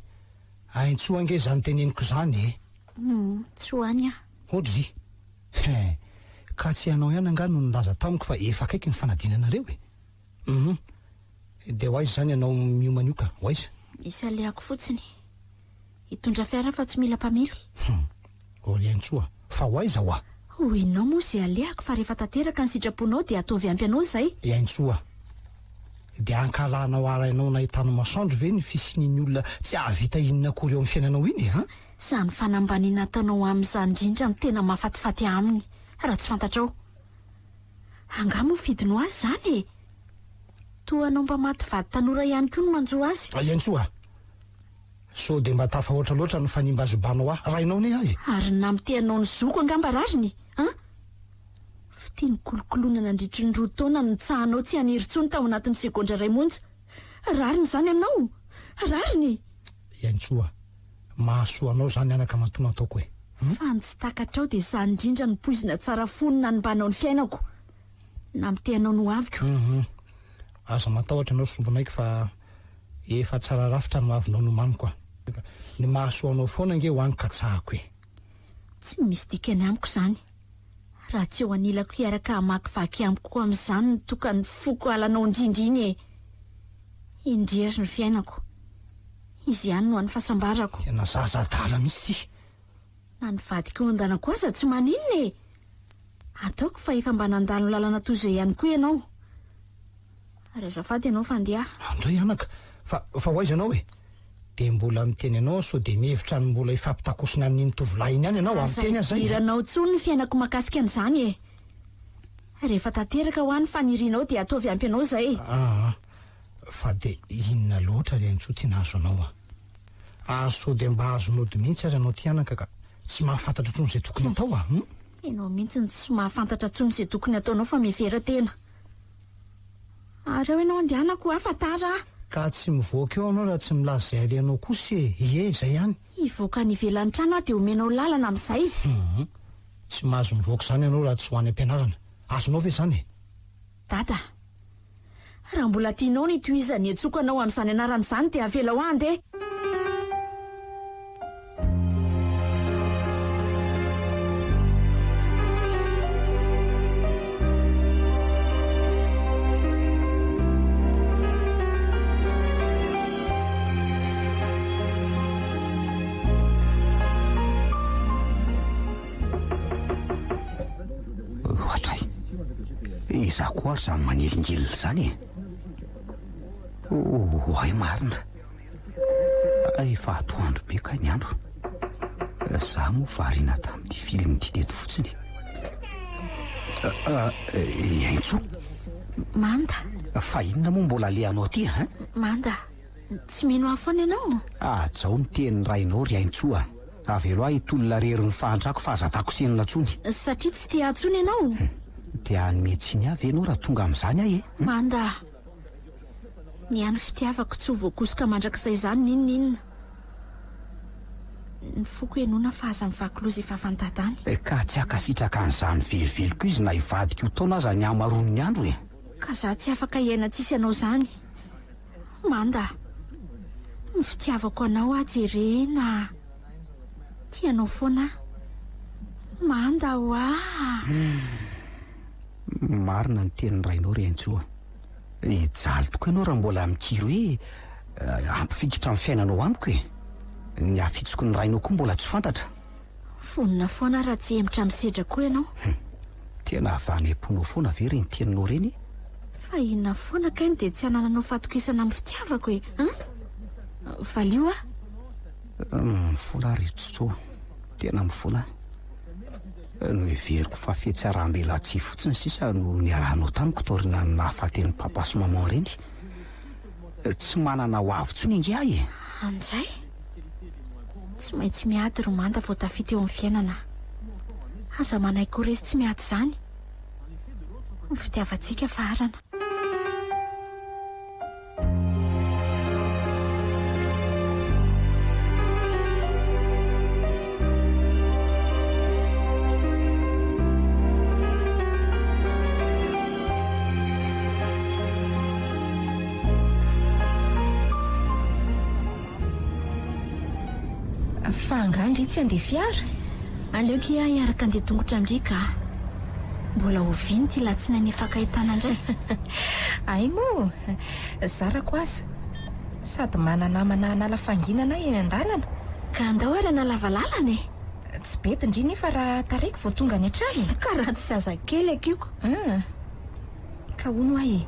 Aintsoa ange izany teneniko izany e! Humm, tsy ho any aho. Odry! He! Ka tsy ianao ihany angaha no nilaza tamiko fa efa akaiky ny fanadinanareo e? Humm! Dia ho aiza izany ianao miomana io ka? Ho aiza? Misy alehako fotsiny. Hitondra fiara fa tsy mila mpamily. Hum! Ry Aintsoa, fa ho aiza hoa? Ho enao moa izay alehako fa rehefa tanteraka ny sitraponao dia ataovy ampy anao izay. Ry Aintsoa, dia ankahalanao arahinao nahitana masoandro ve ny fisian'iny olona tsy hahavita inona akory eo amin'ny fiainanao iny e? An? Izany fanambaniana ataonao aminy izany indrindra no tena mahafatifaty ahy aminy, raha tsy fantatrao. Angaha moa fidiny ho azy izany e? Toa anao mba maty vady tanora ihany koa no manjo azy. Ry Aintsoa, Sao dia mba tafahoatra loatra ny fanimbazibanao ahy rainao anie aho e! Ary ny namitehanao ny zoko angamba rariny an! Fitia nikolokoloina nandritry ny roa taona no nitsahanao tsy haniry intsony tao anatin'ny segondra iray monja. Rariny izany aminao? Rariny? Iantsoa, mahasoa anao izany anaka matoa nataoko e! Fa ny tsy takatrao dia izany indrindra no poizina tsara fony nanimbanao ny fiainako. Namotehanao ny hoaviko. Hum. Aza matahotra ianao ry sombinaiko fa efa tsara rafitra ny hoavinao nomaniko a. Ny mahasoa anao foana ange ho any katsahako e. Tsy misy dikany amiko izany. Raha tsy eo anilako hiaraka hamakivaky amiko amin'izany ny tokan'ny foko halanao indrindra iny e! Indrery ny fiainako. Izy ihany no hany fahasambarako. Tena zaza adala mihitsy ity. Na ny vadiko eo andanako aza tsy maninona e! Ataoko fa efa mba nandalo lalana toy izay ihany koa ianao. Ary azafady ianao fa andeha aho. Andray anaka, fa fa ho aiza ianao e? Dia mbola miteny anao aho sao dia mihevitra ny mbola hifampitakosina amin'iny tovolahy iny ihany ianao a! Aza Miteny aho izay a! idiranao intsony ny fiainako mahakasika an'izany e! Rehefa tanteraka hoa ny fanirianao dia ataovy ampy anao izay. Aa, fa dia inona loatra ry Antsoa ty nahazo anao a! Ary sao dia mba azon'ody mihitsy aza ianao ty anaka ka tsy mahafantatra intsony izay tokony hatao a! Hum? Ianao mihitsy no tsy mahafantatra intsony izay tokony hataonao fa mihevera tena. Ary ao ianao andehanako hoa fa tara aho. Ka tsy mivoaka eo ianao raha tsy milaza izay alehanao kosa e! Ie, izay ihany. Hivoaka any ivelan'ny trano aho dia omenao lalana amin'izay. Hum. Tsy mahazo mivoaka izany ianao raha tsy ho any am-pianarana. Azonao ve izany e? Dada. Raha mbola tianao ny hitohizan'ny hiantsoako anao amin'izany anarana izany dia avelao aho handeha. Ohatray. Izaho koa ary izany manelingelina izany e. Oay marina. Efa atoandro be kay ny andro. Za moa variana tamin'ity film ity teto fotsiny. Iaintsoa. Manda. Fa inona moa mbola alehanao aty hein? Manda. Tsy mino ahy foana ianao? Hajao ny tenin'ny rainao ry Aintsoa a! Avelo ahy hitolona rery ny fahantrako fa aza takosenina intsony. Satria tsy tia ahy intsony ianao? Dia hanome tsiny ahy ve ianao raha tonga amin'izany aho e? Manda a! Ny hany fitiavako tsy ho voakosoka mandrakizay izany n'inon'inona. Ny foko henoina fa aza mivaky loha izay vavan'i Dada any. Ka tsy hankasitraka an'izany velively koa izy na hivadika ho taona aza ny hamaroan'ny andro e! Ka za tsy afaka hiaina tsisy anao izany. Manda a! Ny fitiavako anao aho jerena a! Tia anao foana aho. Manda hoa! Marina ny tenin'ny rainao ry Entsoa. Hijaly tokoa ianao raha mbola mikiry hoe hampifikitra ny fiainanao amiko e! Ny hafitsoky ny rainao koa mbola tsy fantatra. Vonona foana aho raha tsy hihemotra amin'ny sedra koa ianao. Hum. Tena avy any am-ponao foana ve ireny teninao ireny e? Fa inona foana kay no dia tsy anananao fatokisana amin'ny fitiavako e? An? Valio aho. Mifona aho ry Tsotso. Tena mifona aho. Noheveriko fa fihatsaram-belatsihy fotsiny sisa no niarahanao tamiko taorianan'ny nahafaty an'i Papa sy Maman ireny. Tsy manana ho avy intsony ange aho e! Anjay! Tsy maintsy miady ry Manda vao tafita eo amin'ny fiainana. Aza manaiky ho resy tsy miady izany. Ny fitiavantsika faharana. Fa angaha ndry tsy handeha fiara? Aleoko iah hiaraka handeha tongotra amin-dry ka. Mbola oviana ity latsinainy hifankahitana indray? Hay moa! Zarako aza. Sady mana-namana hanala fanginana ahy eny an-dalana. Ka andao ary hanalava lalana e! Tsy bedy ndry nefa raha taraiky vao tonga any an-trano e! Ka raha tsy zazakely akiako. An! Ka hono hoa e!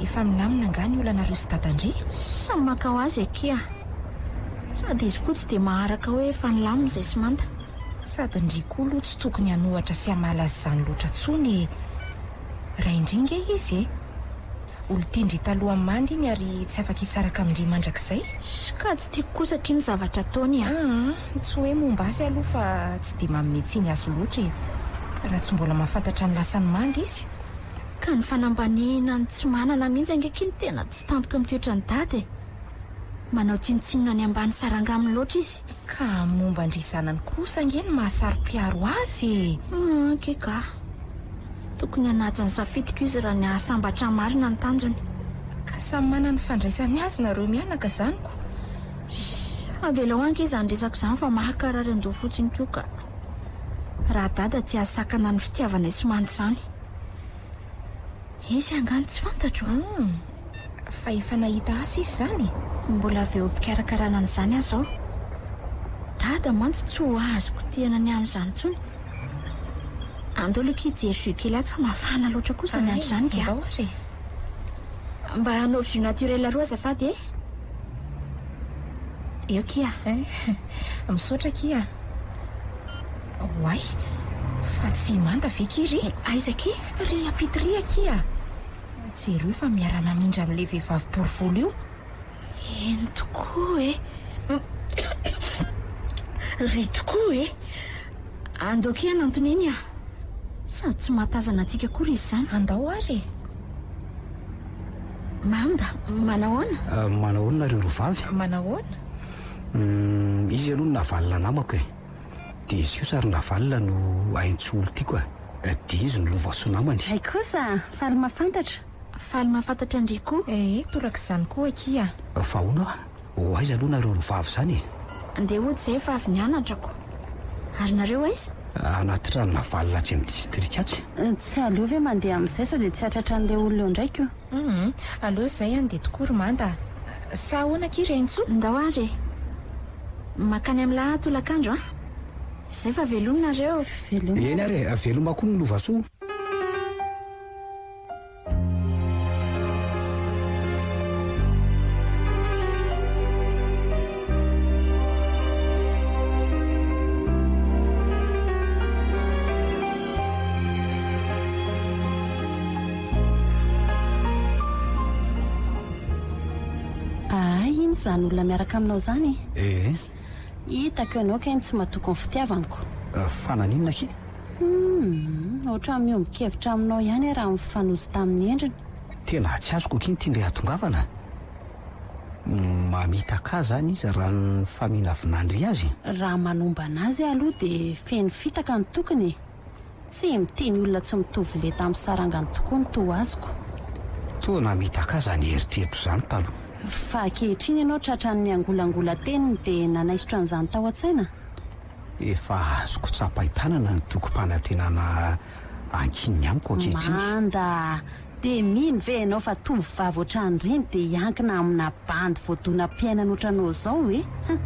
Efa milamina angaha ny olanareo sy dadan-dry? Samy maka ho azy akia. Sady izy koa tsy dia maharaka hoe efa nilamina izay sy manta. Sady ndry koa aloha tsy tokony hanohatra sy hamala azy izany loatra intsony e! Rain-dry nge izy e! Olon-tian-dry taloha manda iny ary tsy afaka hisaraka amin-dry mandrakizay. Ka tsy tiako kosa akia ny zavatra ataony a! Aa, tsy hoe momba azy aloha fa tsy dia manome tsiny azy loatra e! Raha tsy mbola mahafantatra ny lasany manda izy. Ka ny fanambaniana ny tsy manana mihitsy ange akia no tena tsy tantiko amin'ny toetran'i Dada e! Manao tsinontsinona ny ambany saranga aminy loatra izy. Ka momba an-dry zanany kosa ange no maha saro-piaro azy e! Aa, akia ka! Tokony hanaja ny safidiko izy raha ny hahasambatra ahy marina ny tanjony. Ka samy manana ny fandraisany azy nareo mianaka zany ko. Shh, avelao ange izany resaka izany fa mahakarary andoha fotsiny koa ka. Raha dada tsy hahasakana ny fitiavanay sy Manda izany. Izy angaha no tsy fantatro? Hum, fa efa nahita asa izy izany e? Mbola avy eo am-pikarakarana an'izany aho izao. Dada mantsy tsy ho azoko tena ny amin'izany intsony. Andao aloha akia hijery jus kely ato fa mafana loatra koa izany andro izany ka. Andao ary e. Mba anaovy jus naturel roa azafady e. Eo kia. Eh, misaotra kia. Oay, fa tsy manda ve kia ry? Aiza kia? Ry ampita ry akia. Jereo fa miara-mamindra amin'ilay vehivavy bory volo io. Eny tokoa e. Ry tokoa e. Andao kia hanantona eny ah. Sady tsy mahatazana antsika akory izy izany. Andao ary e. Manda, manahoana? Manahoana nareo roa vavy? Manahoana? Izy aloha no navalona namako e. Dia izy kosa ry navalona no haintso olo tiako e. Dia izy no lovasoa namany. Hay kosa, faly mahafantatra. Faly mahafantatra an-dry koa. Ee, torak'izany koa akia. Fa hono hoa, ho aiza aloha nareo roa vavy izany e? Andeha hody izay fa avy nianatra ko. Ary nareo aiza? Anaty trano navalona atsy amin'ny distrika atsy. Tsy aleo ve mandeha amin'izay sao dia tsy hahatratra an'ilay olona eo indray ko? Hum, aleo izay andeha tokoa ry Manda a! Sa ahoana akia ry Aintsoa? Ndao ary e! Mankany amin'ny lahy tolakandro an! Izay fa veloma nareo! Veloma. Eny ary e! Veloma koa ny lovasoa. Ahay iny izany olona miaraka aminao izany e? Ee. Hitako ianao kay no tsy matoky ny fitiavanko. Fa naninona akia? Humm, ohatran'ny miombon-kevitra aminao ihany aho raha mifanojo tamin'ny endriny. Tena tsy azoko akia ny tian-dry hahatongavana. Mamitaka ahy izany izy raha ny faminavinandry azy. Raha manombana azy aho aloha dia feno fitaka ny tokony e. Tsy miteny olona tsy mitovy lenta amin'ny sarangany tokoa ny toa azoko. Toa namitaka ahy izany eritreritro izany taloha. Fa ankehitriny ianao tratran'ny angolangolan-teniny dia nanaisotra an'izany tao an-tsaina? Efa azoko tsapain-tanana ny tokim-panantenana ankininy amiko ankehitriny. Manda! Dia mino ve ianao fa tovovavy ohatran'ireny dia hiankina amina bandy voadonam-piainana ohatranao izao e? Hum!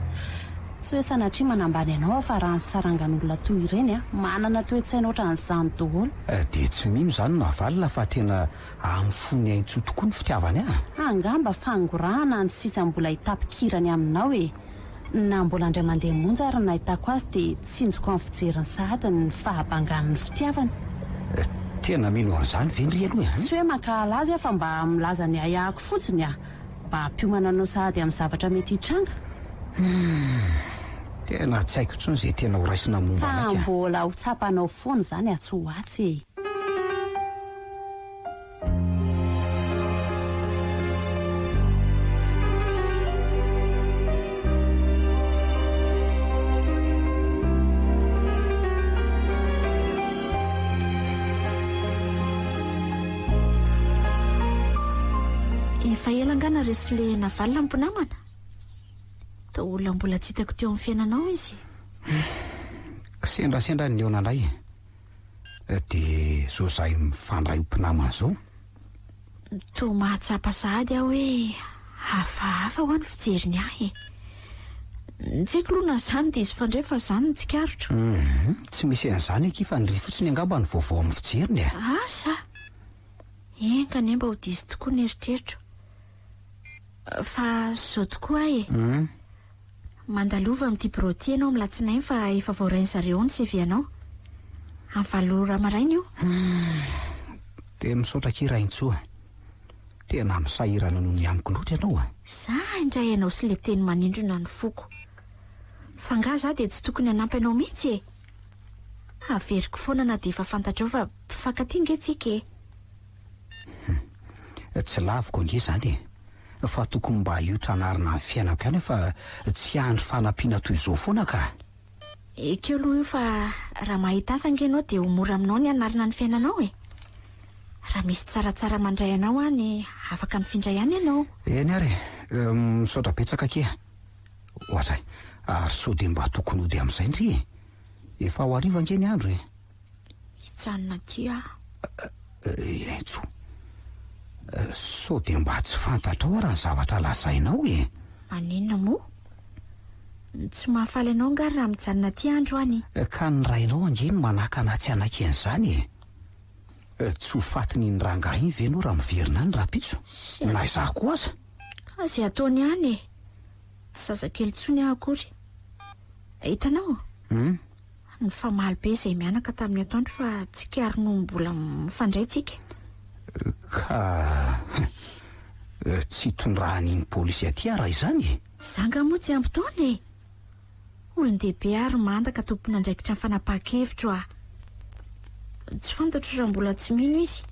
Tsy hoe sanatria manambany anao aho fa raha ny sarangan'olona toy ireny an, manana toe-tsaina ohatran'izany daholo. Dia tsy mino izany Navalona fa tena amin'ny fony aintsoa tokoa ny fitiavany ahy? Angamba fangorahana ny sisa mbola hitapikirany aminao e! Na mbola indray mandeha monja ary ny nahitako azy dia tsinjoko amin'ny fijeriny sahady ny fahabangan'ny fitiavany. Tena mino an'izany ve ndry aloha e? Tsy hoe mankahala azy aho fa mba milaza ny ahiahiko fotsiny a! Mba hampiomana anao sahady amin'ny zavatra mety hitranga. Humm. Tena tsy haiko intsony izay tena ho raisina momba anay Ka ka. mbola ho tsapanao foana izany atsy ho atsy e! Efa ela angaha nareo sy le Navalona no mpinamana? Toa olona mbola tsy hitako teo amin'ny fiainanao izy e. Kisendrasendra ny nihaona indray. Dia zao zahay mifandray ho mpinamana zao. Toa mahatsapa sahady aho hoe hafahafa hoa ny fijeriny ahy e. Tsy haiko aloha na izany diso fandray fa izany no tsikaritro. Hum, tsy misy an'izany akia fa ny ry fotsiny angamba no vaovao amin'ny fijeriny e. Asa! Enga anie mba ho diso tokoa ny eritreritro. Fa zao tokoa aho e. Hum. Mandalova amin'ity birao ity ianao amin'ny latsinainy fa efa voarain-dry zareo ao ny CV anao. Amin'ny valo ora maraina io. Humm. Dia misaotra akia Raintsoa. Tena misahirana noho ny amiko loatra ianao a. Za indray ianao sy ilay teny manindrona ny foko. Fa angaha za dia tsy tokony hanampy anao mihitsy e? Averiko foana na dia efa fantatrao fa mpifankatia ange tsika e. Humm. Tsy laviko ange izany e. Fa tokony mba hiotra anarina amin'ny fiainako ihany aho fa tsy hiandry fanampiana toy izao foana ka. Ekeo aloha io fa raha mahita asa ange ianao dia ho mora aminao ny hanarina ny fiainanao e. Raha misy tsaratsara mandray anao any, afaka mifindra ihany ianao. Eny ary e, misaotra betsaka akia. Ohatray, ary sao dia mba tokony hody amin'izay ndry e? Efa ho hariva ange ny andro e. Hijanona aty aho. Entso, sao dia mba tsy fantatrao ary ny zavatra lazainao e? Maninona moa? Tsy mahafaly anao angaha raha mijanona aty andro any? Ka ny rainao ange no manakana ahy tsy hanaiky an'izany e! Tsy ho fatin'iny rangahy iny ve ianao raha miverina any rahampitso? Na izaho koa aza? Ka izay ataony ihany e! Tsy zazakely intsony aho akory. Hitanao? Hum? Nifamaly be izay mianaka tamin'ny atoandro fa tsikariny ho mbola mifandray tsika. Ka tsy tondrahan'iny polisy aty aho raha izany e! Za nga moa tsy ampy taona e! Olon-dehibe ary manda ka tompon'andraikitra ny fanapahan-kevitro aho. Tsy fantatro raha mbola tsy mino izy.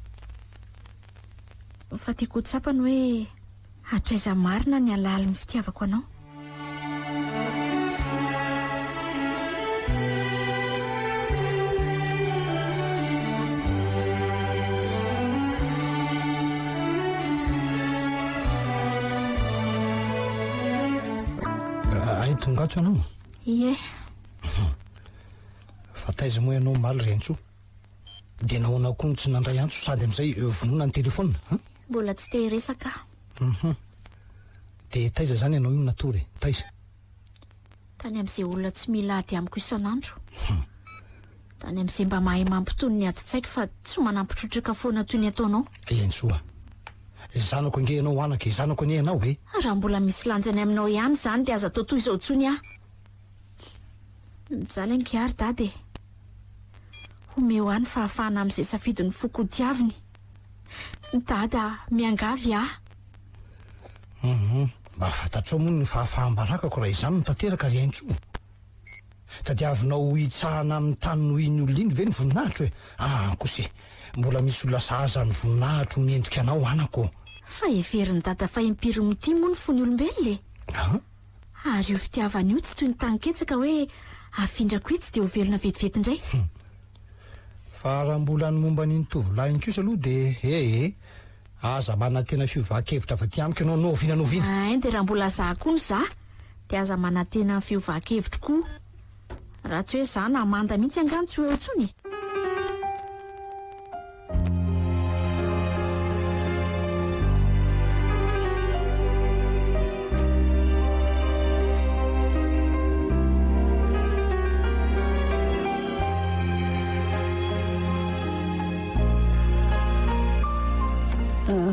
Fa tiako ho tsapany hoe hatraiza marina ny halalin'ny fitiavako anao. Hay tonga ato ianao? Ie. Fa taiza moa ianao omaly ry Antsoa? Dia nahoana koa no tsy nandray antso sady amin'izay vonoina ny telefaonina? An? Mbola tsy te hiresaka aho. Hum. Dia taiza izany ianao io natory e? Taiza? Tany amin'izay olona tsy mila ady amiko isan'andro. Tany amin'izay mba mahay mampitony ny adin-tsaiko fa tsy manampy trotraka foana toy ny ataonao. Eny soa. Zanako ange ianao anaka e, zanako anie ianao e. Raha mbola misy lanjany aminao ihany izany dia aza atao toy izao intsony aho. Mijaly ange aho ry dada e. Omeo ahy ny fahafahana amin'izay safidin'ny foko hotiaviny. Dada, miangavy aho. Hum, mba fantatrao moa ny fahafaham-barakako raha izany no tanteraka ry Aintsoa. Tadiavinao ho hitsahana amin'ny tany noho iny olona iny ve ny voninahitro e? Aa kosa e! Mbola misy olona sahaza ny voninahitro mendrika anao anako ô! Fa heverin'i Dada fa impiry mitia moa ny fon'ny olombelona e? An? Ary io fitiavana io tsy toy ny tanin-ketsaka hoe afindrako etsy dia ho velona vetivety indray. Hum. Fa raha mbola ny momba an'iny tovolahy iny kosa aloha dia ee, aza manantena fiovan-kevitra avy aty amiko ianao na oviana na oviana. Ein dia raha mbola za koa no za dia aza manantena ny fiovan-kevitro koa. Raha tsy hoe za na Amanda mihitsy angaha no tsy ho eo intsony e.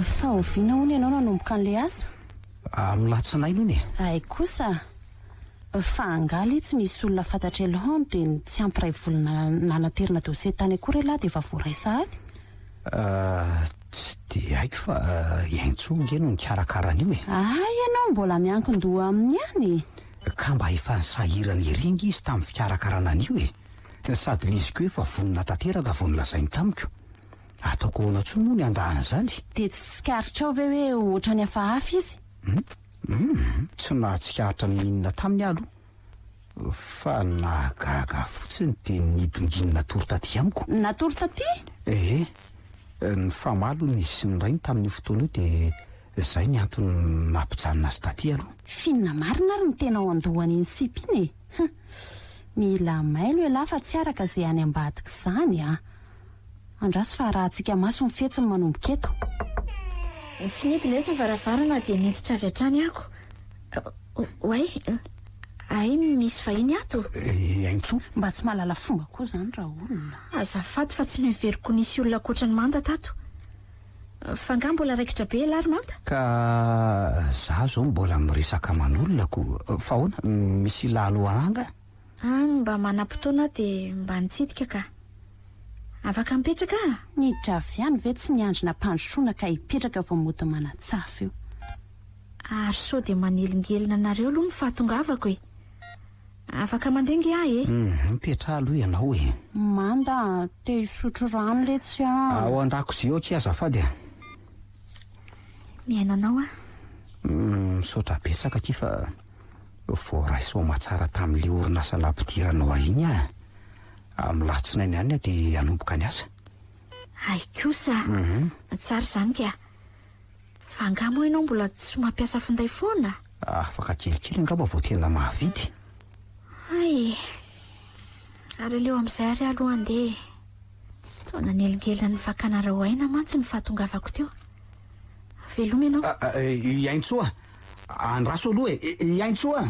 Fa oviana hono ianao nanomboka an'ilay asa? Amin'ny latsinainy hono e. Hay kosa. Fa angaha le tsy misy olona fantatr'i Elhon dia ny tsy ampy iray volana nanaterina dossier tany akory ialahy dia efa voaray sahady? Tsy dia haiko fa i Aintsoa ange no nikarakara an'io e. Hay ianao mbola miankin-doha aminy ihany e! Ka mba efa nisahirana ery ange izy tamin'ny fikarakarana an'io e! Sady le izy koa efa vonona tanteraka vao nolazainy tamiko. Ataoko ahoana intsony moa ny handà an'izany? Dia tsy tsikaritrao ve hoe ohatran'ny hafahafa izy? Hum, hum, tsy nahatsikaritra n'inon'inona taminy aho aloha, fa ny nahagaga ahy fotsiny dia ny nidonginy natory taty amiko. Natory taty? Ee, nifamaly hono izy sy ny rainy tamin'io fotoana io dia izay ny antony nampijanona azy taty aloha. F'inona marina ary no tena ao an-dohan'iny sipa iny e? Hum, mila mailo ialahy fa tsy araka izay any ambadika izany a! Andraso fa arahantsika maso ny fihetsiny manomboka eto. Tsy nety lesy ny varavarana dia niditra avy hatrany ako. Oay, hay misy vahiny ato. Haintsoa. Mba tsy mahalala fomba koa izany raolona. Azafady fa tsy noheveriko nisy olona ankoatra an'i Manda tato. Fa angaha mbola raikitra be ialahy ry Manda? Ka za zao mbola miresaka aman'olona ko. Fa ahoana? Misy ilànao anà angaha? Ah, mba manam-potoana aho dia mba nitsidika ka. Afaka mipetraka aho? Niditra avy any ve tsy niandry nampandrosoana ka hipetraka vao mody manatsafo io. Ary sao dia manelingelina anareo aloha ny fahatongavako e. Afaka mandeha nge aho e. Hum, mipetraha aloha ianao e. Manda a, te hisotro rano letsy aho. Ao an-dakozia ao akia azafady a. Mihaino anao aho. Hum, misaotra betsaka akia fa voaray soamatsara tamin'ilay orinasa nampidiranao ahy iny aho. Amin'ny latsinainy any aho dia hanomboka ny asa. Hay kosa! Tsara izany ka! Fa angaha moa ianao mbola tsy mampiasa finday foana? Afaka kelikely angamba vao tena mahavidy. Hay e! Ary aleo amin'izay ary aloha handeha e! Toa nanelingelina ny fakanareo aina mantsy ny fahatongavako teo. Veloma ianao. Iaintsoa! Andraso aloha e! Iaintsoa!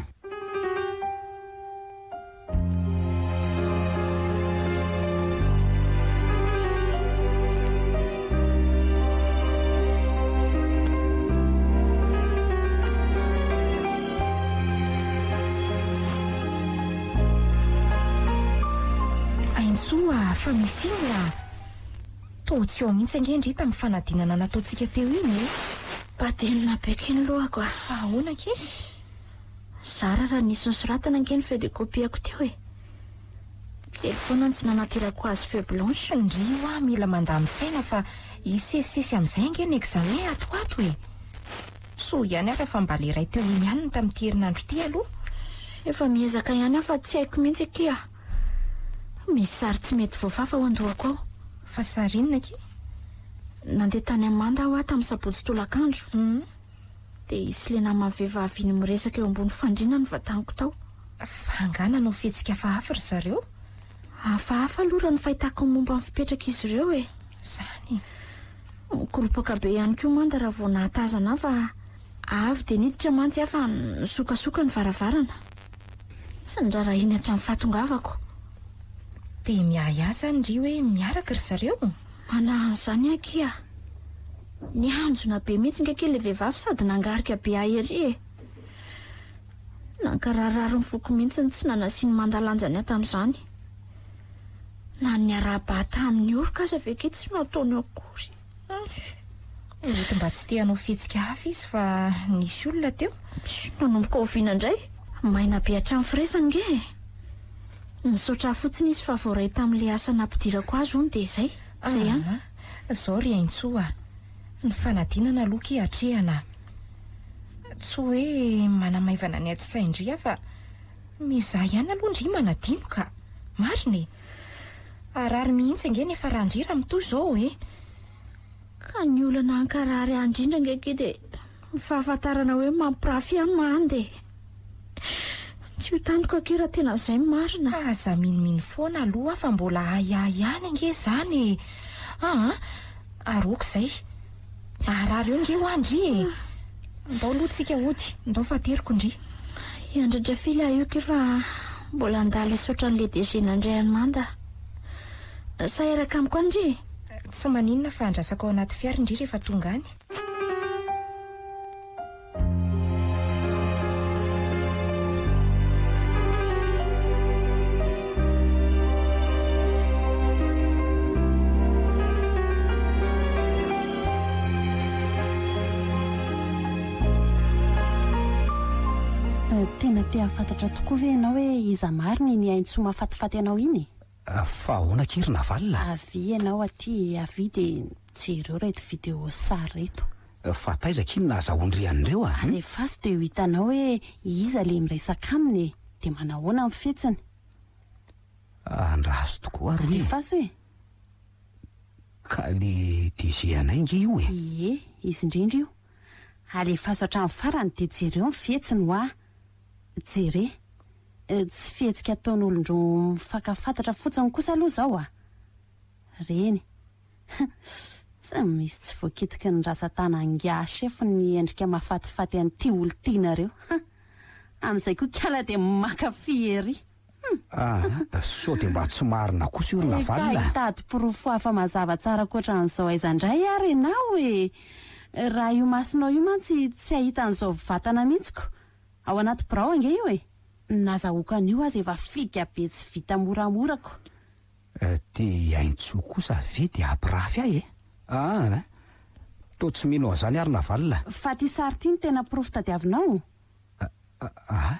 Aintsoa fa misy inona? Toa tsy ao mihitsy ange ndry tamin'ny fanadinana nataontsika teo iny e! Badenina be akia ny lohako a! Fa ahoana akia? Zara raha nisy nosoratana ange ny feuille de copie-ko teo e! Kely foana ny tsy nanaterako azy feuille blanche. Ndry hoa mila mandamin-tsaina fa hisesisesy amin'izay ange ny examen ato ho ato e! Soa ihany ary fa mba le iray teo iny ihany ny tamin'ity herinandro ity aloha. Efa miezaka ihany aho fa tsy haiko mihitsy akia. Misy sary tsy mety voafafa ao an-dohako ao. Fa sary inona akia? Nandeha tany amin'ny manda aho tamin'ny sabotsy tolakandro. Dia hisy le namany vehivavy iny miresaka eo ambony fandriana no vataniko tao. Fa angaha nanao fihetsika hafahafa ry zareo? Hafahafa aloha raha ny fahitako ny momba ny fipetrak'izy ireo e! Izany e! Nikoropaka be ihany koa manda raha vao nahatazana ahy fa avy dia niditra mantsy aho fa nisokasoka ny varavarana. Tsy nirarahiany hatramin'ny fahatongavako. Dia miahiahy izany ndry hoe miaraka ry zareo? Manahy an'izany akia. Nianjona be mihitsy nga kely ilay vehivavy sady nangarika be ahy ery e! Nankaraharary ny foko mihitsy ny tsy nanasiany mandalanja ny ahy tamin'izany. Na ny niarahaba ahy tamin'ny oroka aza ve kay tsy nataony akory. Mety mba tsy te hanao fihetsika hafa izy fa nisy olona teo. Nanomboka oviana indray? Maina be hatramin'ny firesany nge e! Nisaotra ahy fotsiny izy fa voaray tamin'ilay asa nampidirako azy hono dia izay. Izay ihany. Aa, izao ry Aintsoa a! Ny fanadinana aloha ki atrehana a! Tsy hoe manamaivana ny adin-tsain-dry aho fa miezaha ihany aloha ndry manadino ka! Marina e! Harary mihitsy ange ny hiafaran-dry raha mitohy izao e! Ka ny olana hankarary ahy indrindra ange akia dia ny fahafantarana hoe mampirafy ahy manda e! Tsy ho tantiko akia raha tena izay ny marina. Aza minomino foana aloha fa mbola ahiahy ihany ange izany e! Aa! Ary ok izay. Harary eo nge hoa ndry e! Ndao aloha tsika hody, ndao fa ateriko ndry. Hiandrandra fily aho io kay fa mbola handalo hisaotra an'ilay DG nandray an'i Manda. Sa hiaraka amiko any ndry e? Tsy maninona fa andrasako ao anaty fiara ndry rehefa tonga any. Tena te hahafantatra tokoa ve ianao hoe iza marina iny Aintsoa mahafatifaty anao iny e? Fa ahoana akia ry Navalona? Avia ianao aty e, avia dia jereo ireto vidéo sary ireto. Fa taiza akia no nahazahoan-dry an'ireo a? Alefaso dia ho hitanao hoe iza ilay miresaka aminy e, dia manahoana ny fihetsiny. Andraso tokoa ary hoe. Alefaso e! Ka le DG anay nge io e! Ie, izy indrindra io. Alefaso hatramin'ny farany dia jereo ny fihetsiny hoa. Jere. Tsy fihetsika ataon'olon-droa mifankafantatra fotsiny kosa aloha izao a! Reny. Tsy misy tsy voakitiky ny ratsan-tanan'ingahy sefo ny endrika mahafatifaty an'ity olon-tianareo. Amin'izay koa kala dia mankafy ery. Hum. Ah, sao dia mba tsy marina kosa io ry Navalona a! Ka hitady porofo hafa mazava tsara ankoatra an'izao aiza indray ary ianao e! Raha io masonao io mantsy tsy hahita an'izao vatana mihitsy ko! Ao anaty birao ange io e! Nazahoako an'io aza efa fika be tsy vita moramora ko! Te hiaintsoa kosa ve dia hampirafy ahy e? Aa! Toa tsy mino an'izany ary Navalona. Fa ty sary ty no tena porofo tadiavinao? Aa!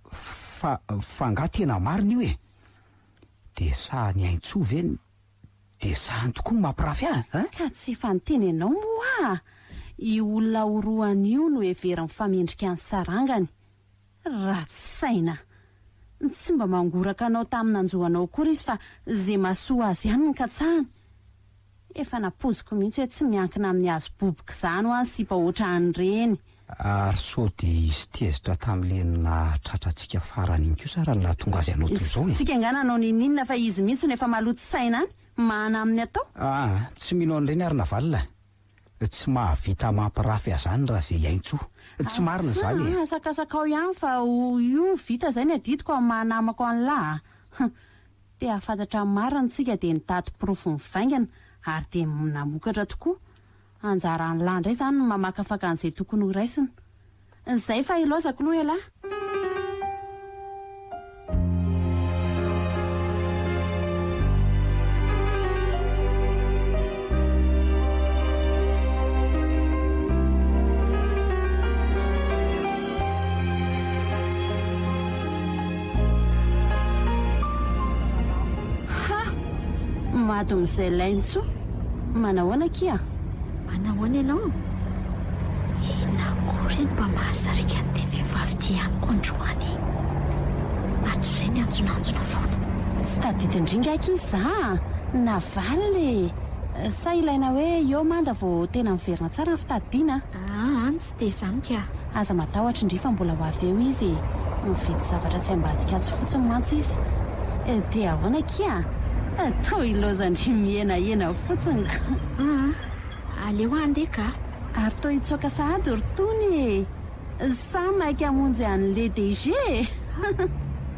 Fa, fa angaha tena marina io e? Dia sahy niaintsoa ve Dia zany tokoa no mampirafy ahy an! Ka tsy efa niteny anao moa aho? Io olona orohany io no heveriny fa mendrika ny sarangany. Ratsy saina. Tsy mba mangoraka anao tamin'ny nanjo anao akory izy fa ze mahasoa azy ihany no katsahany. Efa nampoiziko mihitsy hoe tsy miankina amin'ny hazo boboka izany hoa ny sipa ohatran'ireny. Ary sao dia izy tezitra tamin'ilay nahatratra antsika farany iny kosa ary no nahatonga azy hanao toy izao e? Tsika angaha nanao n'inon'inona fa izy mihitsy no efa maloto saina any, mahana amin'ny atao. Aa, tsy mino an'ireny ary Navalona. Tsy mahavita mampirafy azany raha ze Haintsoa. Tsy marina izany e! Asa, asakasakao ihany fa io vita izay ny adidiko amin'ny maha namako an'lah a! Hum. Te hahafantatra ny marina isika dia nitady porofo mivaingana ary dia namokatra tokoa. Anjaran'lah indray izany ny mamakafaka an'izay tokony ho raisina. Izay fa ilaozako aloha elah. Ha! Mademoiselle Haintsoa, manahoana akia? Manahoana ianao? Inona akory no mba mahasarika an'ity vehivavy ity amiko androany e? Hatrizay nianjonanjona foana. Tsy tadidin-dry nga akia za a! Navalona e! Sa ilaina hoe eo manda vao tena miverina tsara ny fitadidiana a? Aa tsy dia izany ka. Aza matahotra ndry fa mbola ho avy eo izy e! Mividy zavatra tsy ambadika atsy fotsiny mantsy izy. Dia ahoana akia? Toa ilaozan-dry mihenahena fotsiny ka. Aa aleo handeha ka. Ary toa hitsoaka sahady ry Tony e! Sa maika hamonjy an'le DG e!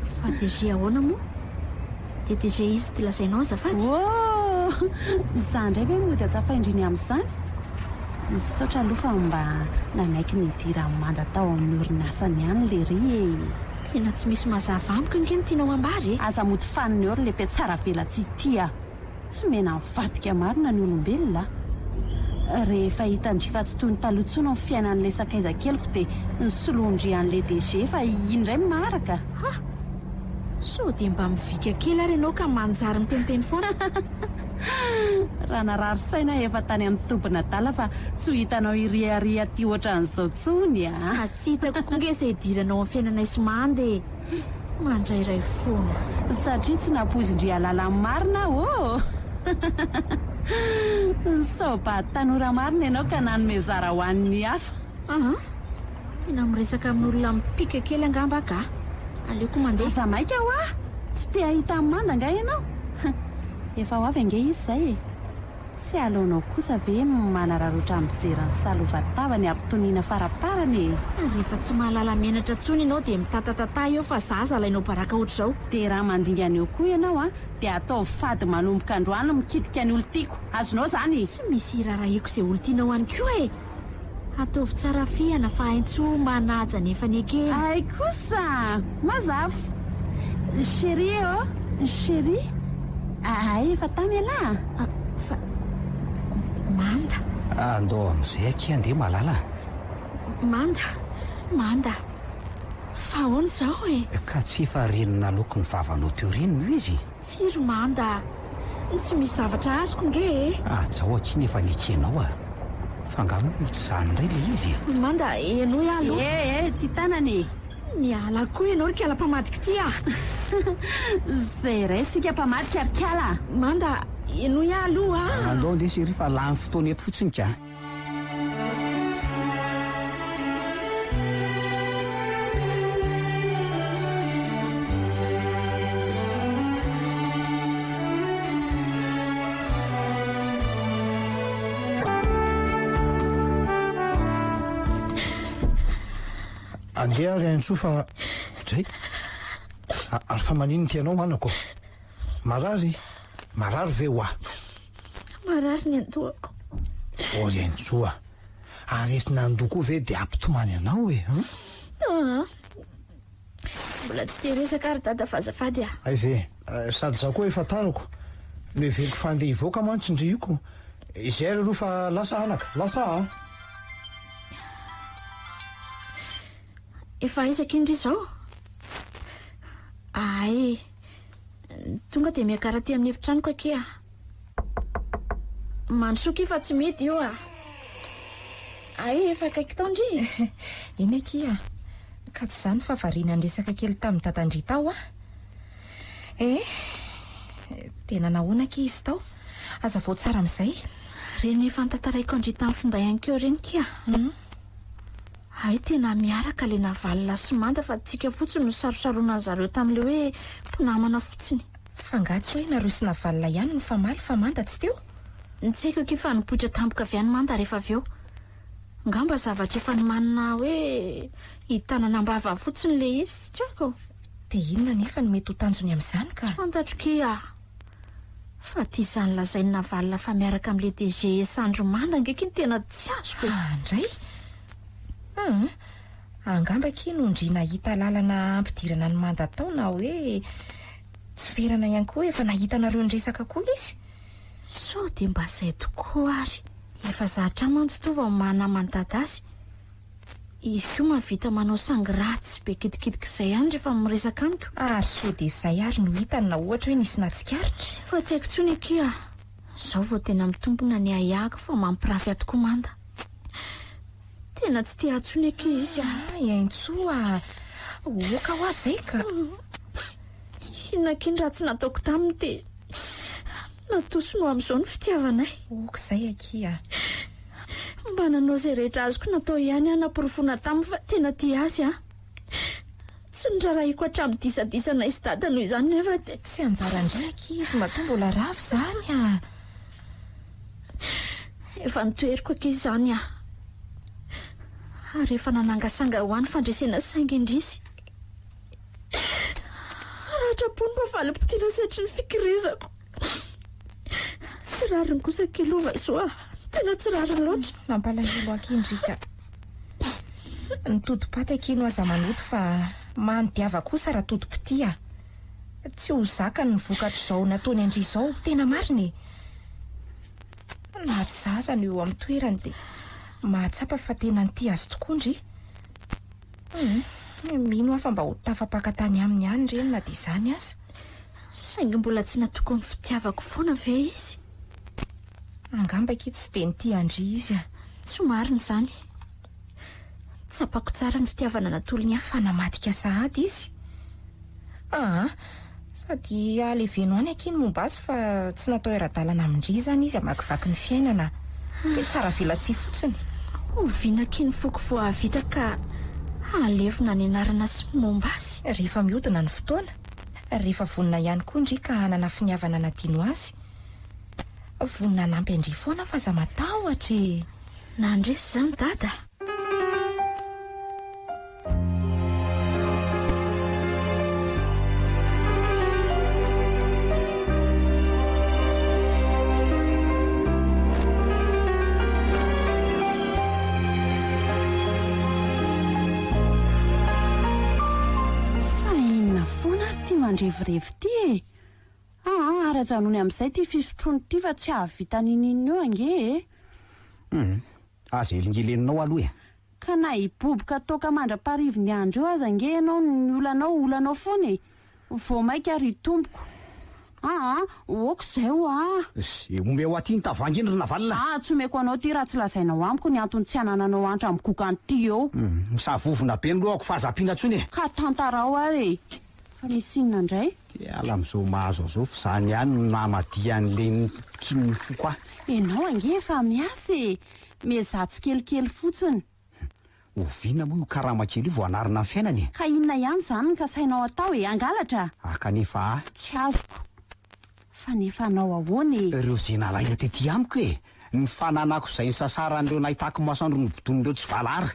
Fa DG ahoana moa? Dia DG izy ity lazainao azafady? Oh! Za indray ve mody atsafain-dry ny amin'izany? Misaotra aloha fa mba nanaiky ny hidiran'i Manda tao amin'ny orinasany ihany lery e! Tena tsy misy mazava amiko ange ny tianao ambara e! Aza mody fanina eo ry le mpiatsara velatsihy ity a! Tsy mena mivadika marina ny olombelona a! Rehefa hitan-dry fa tsy toy ny taloha intsony ny fiainan'ilay sakaiza keliko dia nosoloan-dry an'ilay DG fa iny indray maharaka! Ha! Sao dia mba mivika kely ary ianao ka manjary miteniteny foana? Raha narary saina aho efa tany amin'ny tobin'adala fa tsy ho hitanao hiriaria aty ohatran'izao intsony a! Sady tsy hitako koa nge izay hidiranao amin'ny fiainanay sy Manda e! Mandrairay foana. Satria tsy nampoizin-dry halala ny marina aho ô! Sao bado tanora marina ianao ka nanome zara ho an'ny hafa. Aa! Tena miresaka amin'olona mipika kely angamba aho kah. Aleoko mandeha. Aza maika hoa! Tsy te hahita an'i Manda angaha ianao? Efa ho avy ange izy izay e! Tsy aleonao kosa ve manararaotra mijery ny salovan-tavany hampitoniana faraparany e! Rehefa tsy mahalala menatra intsony ianao dia mitatatata eo fa za aza alainao baraka ohatr'izao. Dia raha mandingana eo koa ianao an, dia ataovy fady manomboka androany mikitika ny olon-tiako. Azonao izany? Tsy misy hirarahiako izay olon-tianao any koa e! Ataovy tsara fihana fa haintsoa manaja ny efa nekena. Hay kosa! Mazava! Chérie ô! Chérie! Hay efa tamy ialahy a! Fa Manda. Andao amin'izay akia andeha Malala a! Manda! Manda! Fa ahoana izao e? Ka tsy efa reny naloaky ny vavanao teo ireny no izy? Tsia ry Manda a! Tsy misy zavatra azoko nge e! Hajao akia ny efa nekenao a! Fa angaha moa tsy izany indray ilay izy e? Manda, henoy aho aloha. Eh eh, tia tanana e! Miala koa ianao ry kala mpamadika ity a! Izay iray isika mpamadika ry kala a! Manda, henoy aho aloha a! Andao andeha chérie fa lany fotoana eto fotsiny ka! Andeha ary Haintsoa fa dray. Ary fa maninona ity anao anako? Marary? Marary ve hoa? Marary ny andohako. Oh ry Haintsoa, aretina andoha koa ve dia hampitomany anao e? Hum? Aa, mbola tsy te resaka ary dada fa azafady a. Hay ve? Sady izaho koa efa tarako. Noheveriko fa handeha hivoaka mantsy ndry io ko. Izay ary aloha fa lasa anaka, lasa a! Efa aiza akia ndry izao? Ahay. Tonga dia miakara aty amin'ny efitranoko akia. Mandrosoa akia fa tsy mihidy io a. Hay efa akaiky tao ndry. Eny akia. Ka tsy izany fa variana niresaka kely tamin'i dadan-dry tao aho. Eh! Tena nahoana akia izy tao? Hazavao tsara amin'izay. Ireny efa notantaraiko an-dry tamin'ny finday ihany koa ireny kia. Hay tena miaraka le Navalona sy Manda fa tsika fotsiny no sarosaronan'ny zareo tamin'le hoe mpinamana fotsiny. Fa nga tsy hoe nareo sy Navalona ihany no nifamaly fa Manda tsy teo? Tsy haiko akia fa nipoitra tampoka avy any Manda rehefa avy eo. Ngamba zavatra efa nomanina hoe hitanana am-bava fotsiny le izy, tsy haiko. Dia inona anefa no mety ho tanjony amin'izany ka? Tsy fantatro kia. Fa ty izany lazain'i Navalona fa miaraka amin'ilay DG Sandro Manda ange ky no tena tsy azoko e! Ah ndray! Hum! Angamba akia no ndry nahita lalana hampidirana an'i Manda tao na hoe tsy ferana ihany koa efa nahita anareo niresaka koa izy. Sao dia mba izay tokoa ary! Efa zatra ahy mantsy toa vao maha naman'i Dada azy. Izy koa mahavita manao sangy ratsy be kidikidiky izay ihany rehefa miresaka amiko. Ary sao dia izay ary no hitany na ohatra hoe nisy nahatsikaritra? Efa tsy haiko intsony akia a! Izao vao tena mitombina ny ahiahiko fa mampirafy ahy tokoa Manda. Tena tsy tia ahy intsony akia izy a! Hay Aintsoa a! Oka hoa izay ka! Inona akia ny ratsy nataoko taminy dia natosiny ho amin'izao ny fitiavanay. Oka izay akia a! Mba nanao izay rehetra azoko natao ihany aho naporofoana taminy fa tena tia azy aho. Tsy norarahiko hatramin'ny disadisanay sy dada noho izany nefa dia. Tsy anjaran-dry akia izy matoa mbola rava izany a! Efa notoheriko akia izany aho. Ary efa nanangasanga ho ahy ny fandresena saingy indrisy. Ratra-po ny mba valim-pitia nasetrin'ny fikirizako. Tsy rariny kosa akia lova zo a! Tena tsy rariny loatra. Mampalahelo akia ndry ka. Ny todi-paty akia no aza manoto fa manodiava kosa raha todi-pitia. Tsy ho zakany ny vokatr'izao nataony an-dry izao, tena marina e! Na tsy za aza no eo amin'ny toerany dia mahatsapa fa tena nitia azy tokoa ndry. Hum, mino aho fa mba ho tafapaka tany aminy ihany ireny na dia izany aza. Saingy mbola tsy natoky ny fitiavako foana ve izy? Angamba akia tsy dia nitia an-dry izy a. Tsy marina izany. Tsapako tsara ny fitiavana natolony ahy. Fa namadika sahady izy. Aa, sady aleveno any akia ny momba azy fa tsy natao hiara-dalana amin-dry izany izy hamakivaky ny fiainana. Dia tsara velatsihy fotsiny. Oviana akia ny foko vao hahavita ka hahalevona ny anarana sy ny momba azy? Rehefa mihodina ny fotoana. Rehefa vonona ihany koa ndry ka hanana finiavana hanadino azy. Vonona hanampy an-dry foana aho fa aza matahotra e! Nandresy izany Dada? Fa inona foana ary ity mandrevirevy ity e? Aa ary ajanony amin'izay ity fisotroana ity fa tsy hahavita n'inon'inona eo ange e! Hum, aza elingelenina ao aloha e! Ka na hiboboka toaka mandra-paharivin'ny andro eo aza ange ianao ny olanao olanao foana e! Vao mainka ary hitomboko. Aa ok izay hoa! Ze omeo aty ny tavoahangy iny ry Navalona! Aa tsy omeko anao ity raha tsy lazainao amiko ny antony tsy hanananao antra migoka an'ity eo. Hum, misavovona be ny lohako fa aza ampiana intsony e! Ka tantarao ary e! Fa misy inona indray? Te hiala amin'izao mahazo ahy izao f'izany ihany no namadihan'ilay nikinin'ny foko ahy. Ianao ange efa miasa e! Miezaha tsikelikely fotsiny. Oviana moa io karama kely io vao hanarina ny fiainana e? Ka inona ihany izany no kasainao atao e? Hangalatra? Ah kanefa ahy. Tsy azoko. Fa nefa hanao ahoana e? Ireo izay nalaina tety amiko e! Ny fananako izay nisasaran'ireo nahitako masoandro nobodoin'ireo tsy valahara.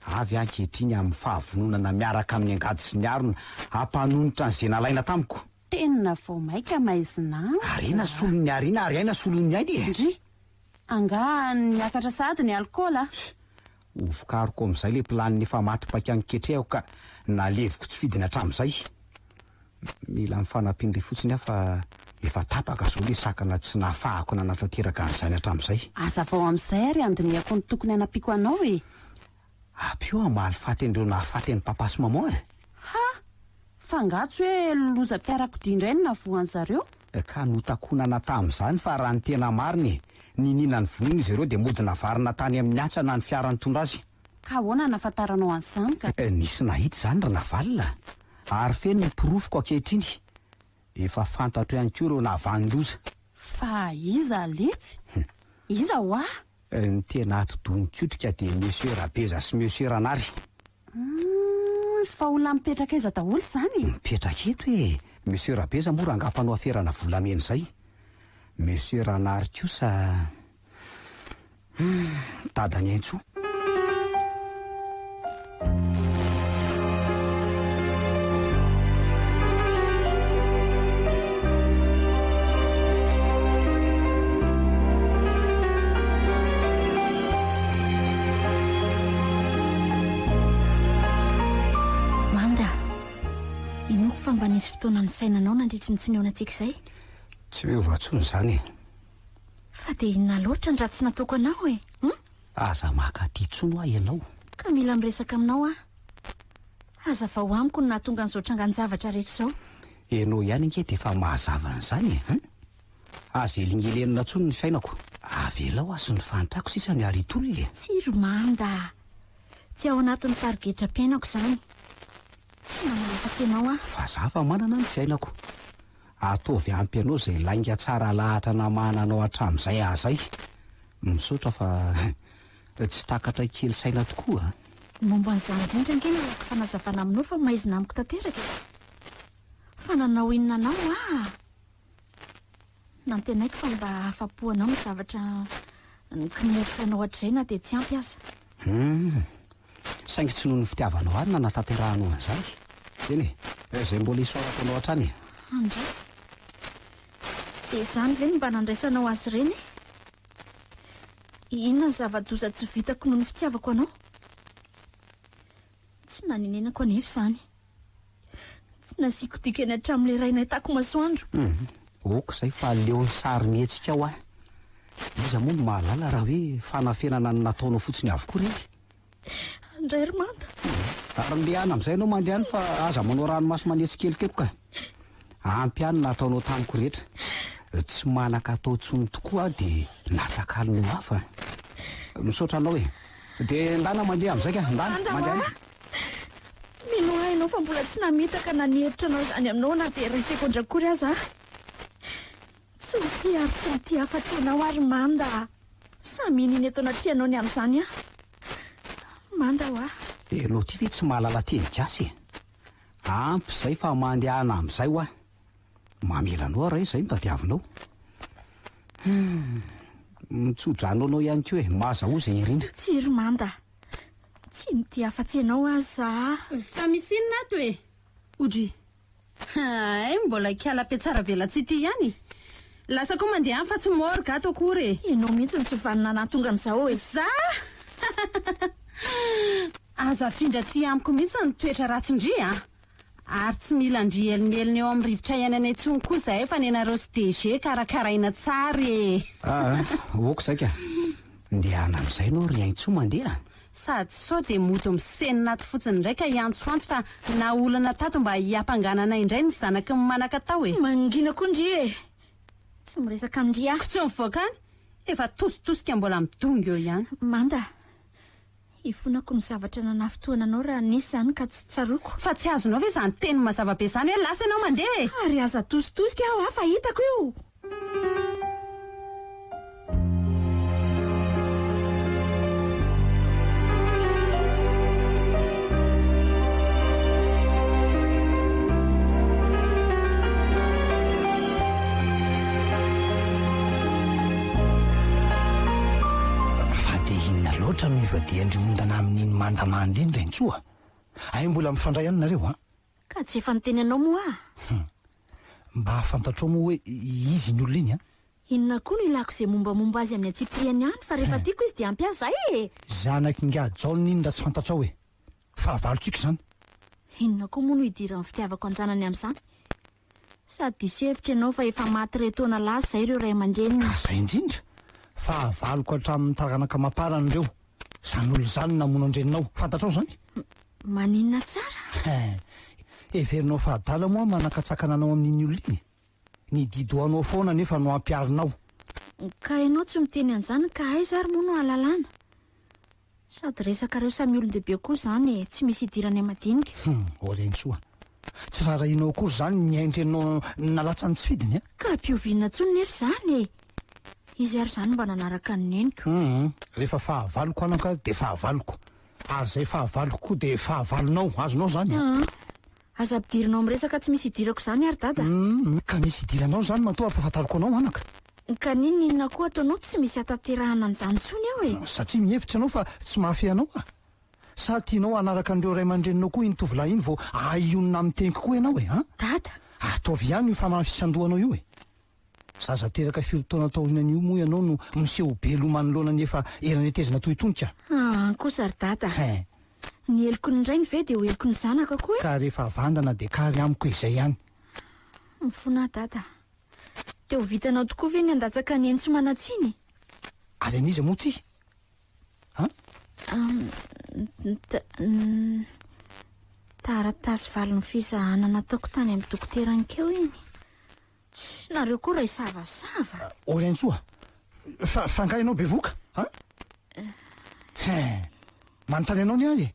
Avy aho ankehitriny amin'ny fahavononana miaraka amin'ny angady sy ny harona hampanonitra an'izay nalaina tamiko. Tena vao maika maizina amiko a! Harena solon'ny harena ary aina solon'ny aina e! Ndry! Angaha niakatra sahady ny alikaola? Hovokariko amin'izay ilay planina efa maty paika niketrehako ka naleviko tsy fidiny hatramin'izay. Mila ny fanampian-dry fotsiny aho fa efa tapaka izao ilay sakana tsy nahafahako nanatanteraka an'izany hatramin'izay. Hazavao amin'izay ary handinihako ny tokony hanampiako anao e! Ampio hamaly faty an'ireo nahafaty an'i papa sy maman e! Ha! Fa angaha tsy hoe lozam-piarakodia indray no nahavoa an'zareo? Ka notakonana tamin'izany fa raha ny tena marina e! Niniana nivonoina izy ireo dia mody navarina tany amin'ny hantsana ny fiara nitondra azy. Ka ahoana nahafantaranao an'izany ka? Nisy nahita izany ry Navalona a! Ary feno ny porofoko ankehitriny. Efa fantatro ihany koa ireo nahavanon-doza. Fa iza letsy? Iza hoa? Ny tena atidoha nikotrika dia Monsieur Rabeza sy Monsieur Ranary. Humm, fa olona mipetraka aiza daholo izany e? Mipetraka eto e! Monsieur Rabeza moa rangahy mpanao aferana volamena izay. Monsieur Ranary kosa humm, dadan'i Aintsoa. Manda, inoako fa mba nisy fotoana nisainanao nandritry ny tsy nihaonantsika izay. Tsy miova intsony izany e. Fa dia inona loatra ny ratsy nataoko anao e? Hum? Aza maka aty intsony hoa ianao. Ka mila miresaka aminao aho. Hazavao amiko ny nahatonga an'izao trangan-javatra rehetra izao. Ianao ihany ange dia efa mahazava an'izany e! Hein? Aza elingelenina intsony ny fiainako. Avelao aho sy ny fahantrako sisa no hiara-hitolona e! Tsia ry Manda a! Tsy ao anatin'ny tarigetram-piainako izany. Tsy manana afa-tsy ianao aho. Fa za fa manana ny fiainako. Ataovy ampy anao izay lainga tsara lahatra namahana anao hatramin'izay aho izay. Misaotra fa tsy takatra kely saina tokoa a! Momba an'izany indrindra ange no ilako fanazavana aminao fa maizina amiko tanteraka e! Fa nanao inona anao aho? Nantenaiko fa mba hahafa-po anao ny zavatra nokineriko anao hatrizay na dia tsy ampy aza. Hum! Saingy tsy noho ny fitiavanao ahy no nanatanterahanao an'izany. Eny e, izay mbola isaorako anao hatrany e! Andray! Dia izany ve no mba nandraisanao azy ireny e? Inona ny zava-doza tsy vitako noho ny fitiavako anao? Tsy nanenenako anefa izany. Tsy nasiako dikany hatramin'ilay iray nahitako masoandro. Hum, ok izay fa aleo ny sary mihetsika ao aho. Iza moa no mahalala raha hoe fanafenana ny nataonao fotsiny avokoa ireny? Andray ry Manda. Ary ndehana amin'izay ianao mandeha any fa aza manao ranomaso manetsi-kelokeloka ka. Ampy ahy ny nataonao tamiko rehetra. Tsy manan-katao intsony tokoa aho dia natakalonao hafa. Misaotra anao e. Dia ndana mandeha amin'izay ka. Ndana, mandeha any. Mino ahy ianao fa mbola tsy namitaka na nihevitra anao izany aminao na dia iray segondra akory aza aho. Tsy mitia ary tsy mitia afa-tsy ianao aho ry Manda a! Samy iniana eto anatrehanao ny amin'izany aho. Manda hoa. Ianao ity ve tsy mahalala teny gasy e? Ampy izay fa mandehana amin'izay hoa. Mamela anao aho raha izay no tadiavinao. Hum, mitso-drano anao ihany koa e, mahazahoa izay indrindra. Tsia ry Manda a! Tsy mitia afa-tsy ianao aho za. Fa misy inona ato e? Odry. Hay, mbola ikala mpihatsaravelatsihy ity ihany. Lasa koa mandeha any fa tsy morgue ato akory e. Ianao mihitsy no tsy vanona nahatonga an'izao e. Za? Aza afindra aty amiko mihitsy ny toetra ratsin-dry a! Ary tsy mila an-dry elinelina eo amin'ny rivotra iainana intsony koa izahay fa nenareo sy DG karakaraina tsara e! Aa, ok izay ka. Ndehana amin'izay ianao ry Aintsoa mandeha. Sady sao dia mody misenina ato fotsiny indray ka hiantsoantso fa naolana tato mba hiampangana anay indray ny zanaky ny manakatao e! Mangina koa ndry e! Tsy miresaka amin-dry aho. Ko tsy mivoaka any! Efa tositosika mbola midongy eo ihany. Manda, hifonako ny zavatra nanafintohana anao raha nisy izany ka tsy tsaroako. Fa tsy azonao ve izany teny mazava be izany hoe lasa ianao mandeha e! Ary aza atositosika aho fa hitako io! Fa dia inona loatra no ivadihan-dry ondana amin'iny mandamanda iny Raintsoa? Hay mbola mifandray ihany nareo an? Ka tsy efa niteny anao moa aho? Hum. Mba fantatrao moa hoe iza iny olona iny an? Inona koa no ilako izay mombamomba azy amin'ny antsipiriany any fa rehefa tiako izy dia ampy ahy izay e! Zanak'ingahy Jaona iny raha tsy fantatrao e! Fahavalontsika izany. Inona koa moa no idiran'ny fitiavako an-janany amin'izany? Sady diso hevitra ianao fa efa maty iray taona lasa izay ireo ray aman-dreniny. Ka izay indrindra! Fahavaloko hatramin'ny taranaka amam-parany ireo. Izany olona izany no namono an-dreninao. Fantatrao izany? Maninona tsara? Hein! Heverinao fa adala moa aho manakatsakana anao amin'iny olona iny? Ny didohanao foana anefa no ampiharinao. Ka ianao tsy miteny an'izany ka aiza ary moa no ahalalana? Sady resakareo samy olon-dehibe koa izany e, tsy misy idiranay madinika. Hum, Orensoa. Tsy raharahianao akory izany ny ain-dreninao nalatsany tsy fidiny a! Ka ampioviana intsony nefa izany e! Izy ary izany mba nanaraka ny neniko. Hum, rehefa fahavaloko anaka dia fahavaloko. Ary izay fahavaloko koa dia fahavalonao, azonao izany a! Hum, aza ampidirinao amin'ny resaka tsy misy idirako izany ary dada. Hum, ka misy idiranao izany matoa ampahafantariko anao anaka. Ka n'inon'inona koa ataonao tsy misy hatanterahana an'izany intsony eo e! Satria mihevitra ianao fa tsy mahafehy anao aho? Sa tianao hanaraka an'ireo ray aman-dreninao koa iny tovolahy iny vao hahay hionona amin'ny teniko koa ianao e, an? Dada! Ataovy ihany io famafisam-dohanao io e! Zaza teraka firy taona taorianan'io moa ianao no miseho be loha manoloana ny efa eranetezana toy itony ka! An kosa ry Dada! Hein! Ny heloky ny rainy ve dia ho heloky ny zanaka koa e? Ka rehefa vandana dia kary amiko e, izay ihany! Mifona aho Dada! Dia ho vitanao tokoa ve ny handatsaka ny ainy tsy manan-tsiny? Ary an'iza moa ity? An? Taratasy valin'ny fizahana nataoko tany amin'ny dokotera anikeo iny. Nareo koa ray savasava. Orentsoa, fa fa angaha ianao bevoka? An? Hein, manontany anao ny ahy e.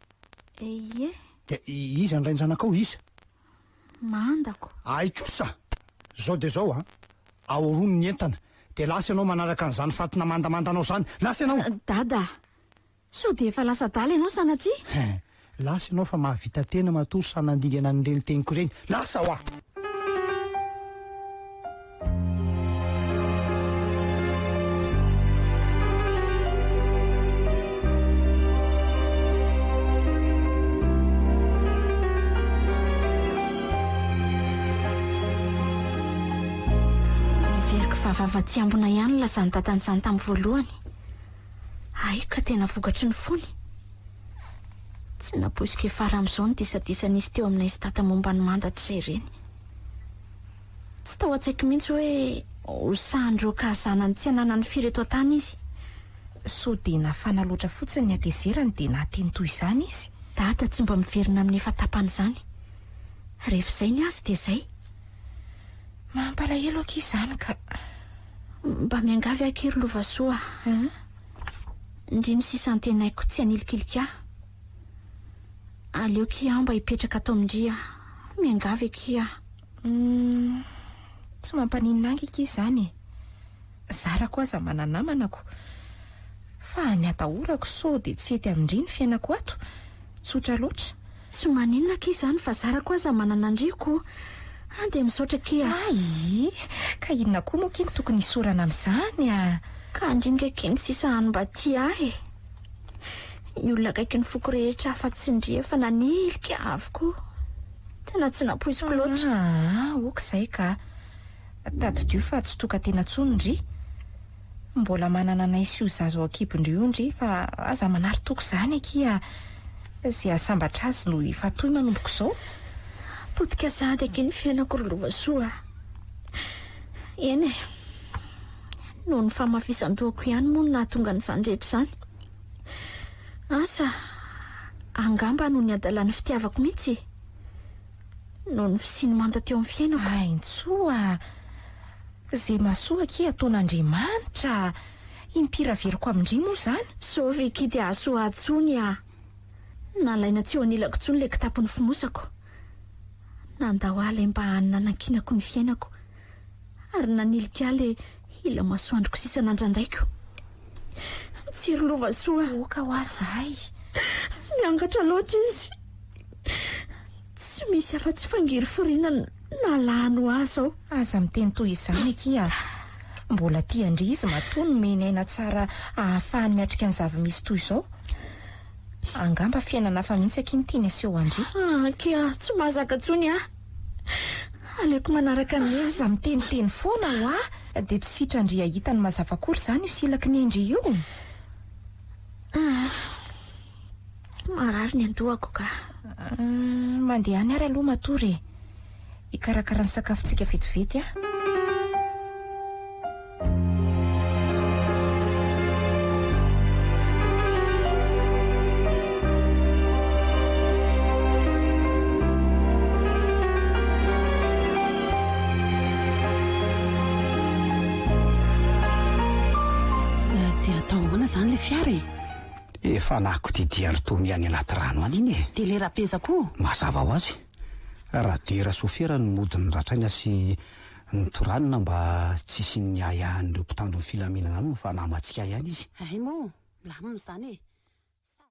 Ie. Dia iza ny rain-janakao, iza? Mandako. Ahy kosa! Zao dia zao an! Ahorono ny entana, dia lasa ianao manaraka an'izany fatina mandamandanao izany! Lasa ianao! Dada! Sao dia efa lasa adala ianao sanatria? Hein! Lasa ianao fa mahavita tena matoa sahy nandingana an'ireny teniko ireny! Lasa hoa! Neveriko fa vava tsy ambina ihany ny lazan'i dadany izany tamin'ny voalohany. Hay ka tena vokatry ny fony. Tsy nampoiziko hiafara amin'izao ny disadisa nisy teo aminay sy dada momba ny manda hatrizay ireny. Tsy tao an-tsaiko mihitsy hoe ho sahy handroaka zanany tsy ananany firy eto an-tany izy. Sao dia nafana loatra fotsiny ny hatezerany dia nahateny toy izany izy? Dada tsy mba miverina amin'ny efa tapany izany. Rehefa izay ny azy dia izay. Mampalahelo akia izany ka. Mba miangavy akia ry Lovasoa a. Ndry ny sisa antenaiko tsy hanilikilika ahy. Aleo kia aho mba hipetraka ato amin-dry aho. Miangavy akia aho. Humm, tsy mampaninona ahy akia izany e. Zarako aza mana-namana ko. Fa ny atahorako sao dia tsy hety amin-dry ny fiainako ato. Tsotra loatra. Tsy maninona akia izany fa zarako aza manana an-dry ko. Ah dia misaotra akia a. Ay! Ka inona koa moa akia no tokony hisaorana amin'izany a? Ka andringa akia ny sisa hany mba tia ahy e. Ny olona akaikin'ny foko rehetra afa-tsy ndry efa nanilika avokoa. Tena tsy nampoiziko loatra. Aa, ok izay ka. Tadidio fa tsy tokan-tena intsony ndry. Mbola manana anay sy io zaza ao an-kibon-dry io ndry fa aza manary toky izany akia. Izay hahasambatra azy no efa toy manomboka izao. Potika sahady akia ny fiainako ry Lovasoa a. Eny e. Noho ny fahamafisan-dohako ihany moa no nahatonga an'izany rehetra izany. Asa, angamba noho ny hadalan'ny fitiavako mihitsy e. Noho ny fisian'i Manda teo amin'ny fiainako. Haintsoa a! Ze mahasoa akia ataon'Andriamanitra a! Impiry averiko amin-dry moa izany? Zao ve akia dia hahasoa ahy tsony a! Nalaina tsy eo anilako intsony ilay kitapo nifonosako. Nandao ahy ilay mba hany nanankinako ny fiainako. Ary nanilika ahy ilay ila masoandroko sisa nandrandraiko. Tsiry Lovasoa a! Oka hoa zahay! Miangatra loatra izy. Tsy misy afa-tsy fangirifiriana nalahany ho ahy izao. Aza miteny toy izany akia a! Mbola tia an-dry izy matoa nomeny aina tsara ahafahany miatrika ny zava-misy toy izao. Angamba fiainana hafa mihitsy akia no tiany aseho an-dry. Akia, tsy mahazaka intsony aho. Aleoko manaraka an'i Neny. Aza miteniteny foana hoa! Dia tsy sitran-dry hahita ny mazava akory izany io silaky Nendry io. Ah. Marary ny andohako ka. Mandeha any ary aloha matory e. Hikarakara ny sakafontsika vetivety aho. Dia atao ahoana izany ilay fiara e? Efa nako ty dian-dry Tomy any anaty rano any iny e! Dia le Rabeza koa? Mazava ho azy. Radera sofera no mody noratraina sy notoranina mba tsy hisian'ny ahiahin'ireo mpitandro ny filaminana aminy fa namantsika ihany izy. Hay moa, milamina izany e.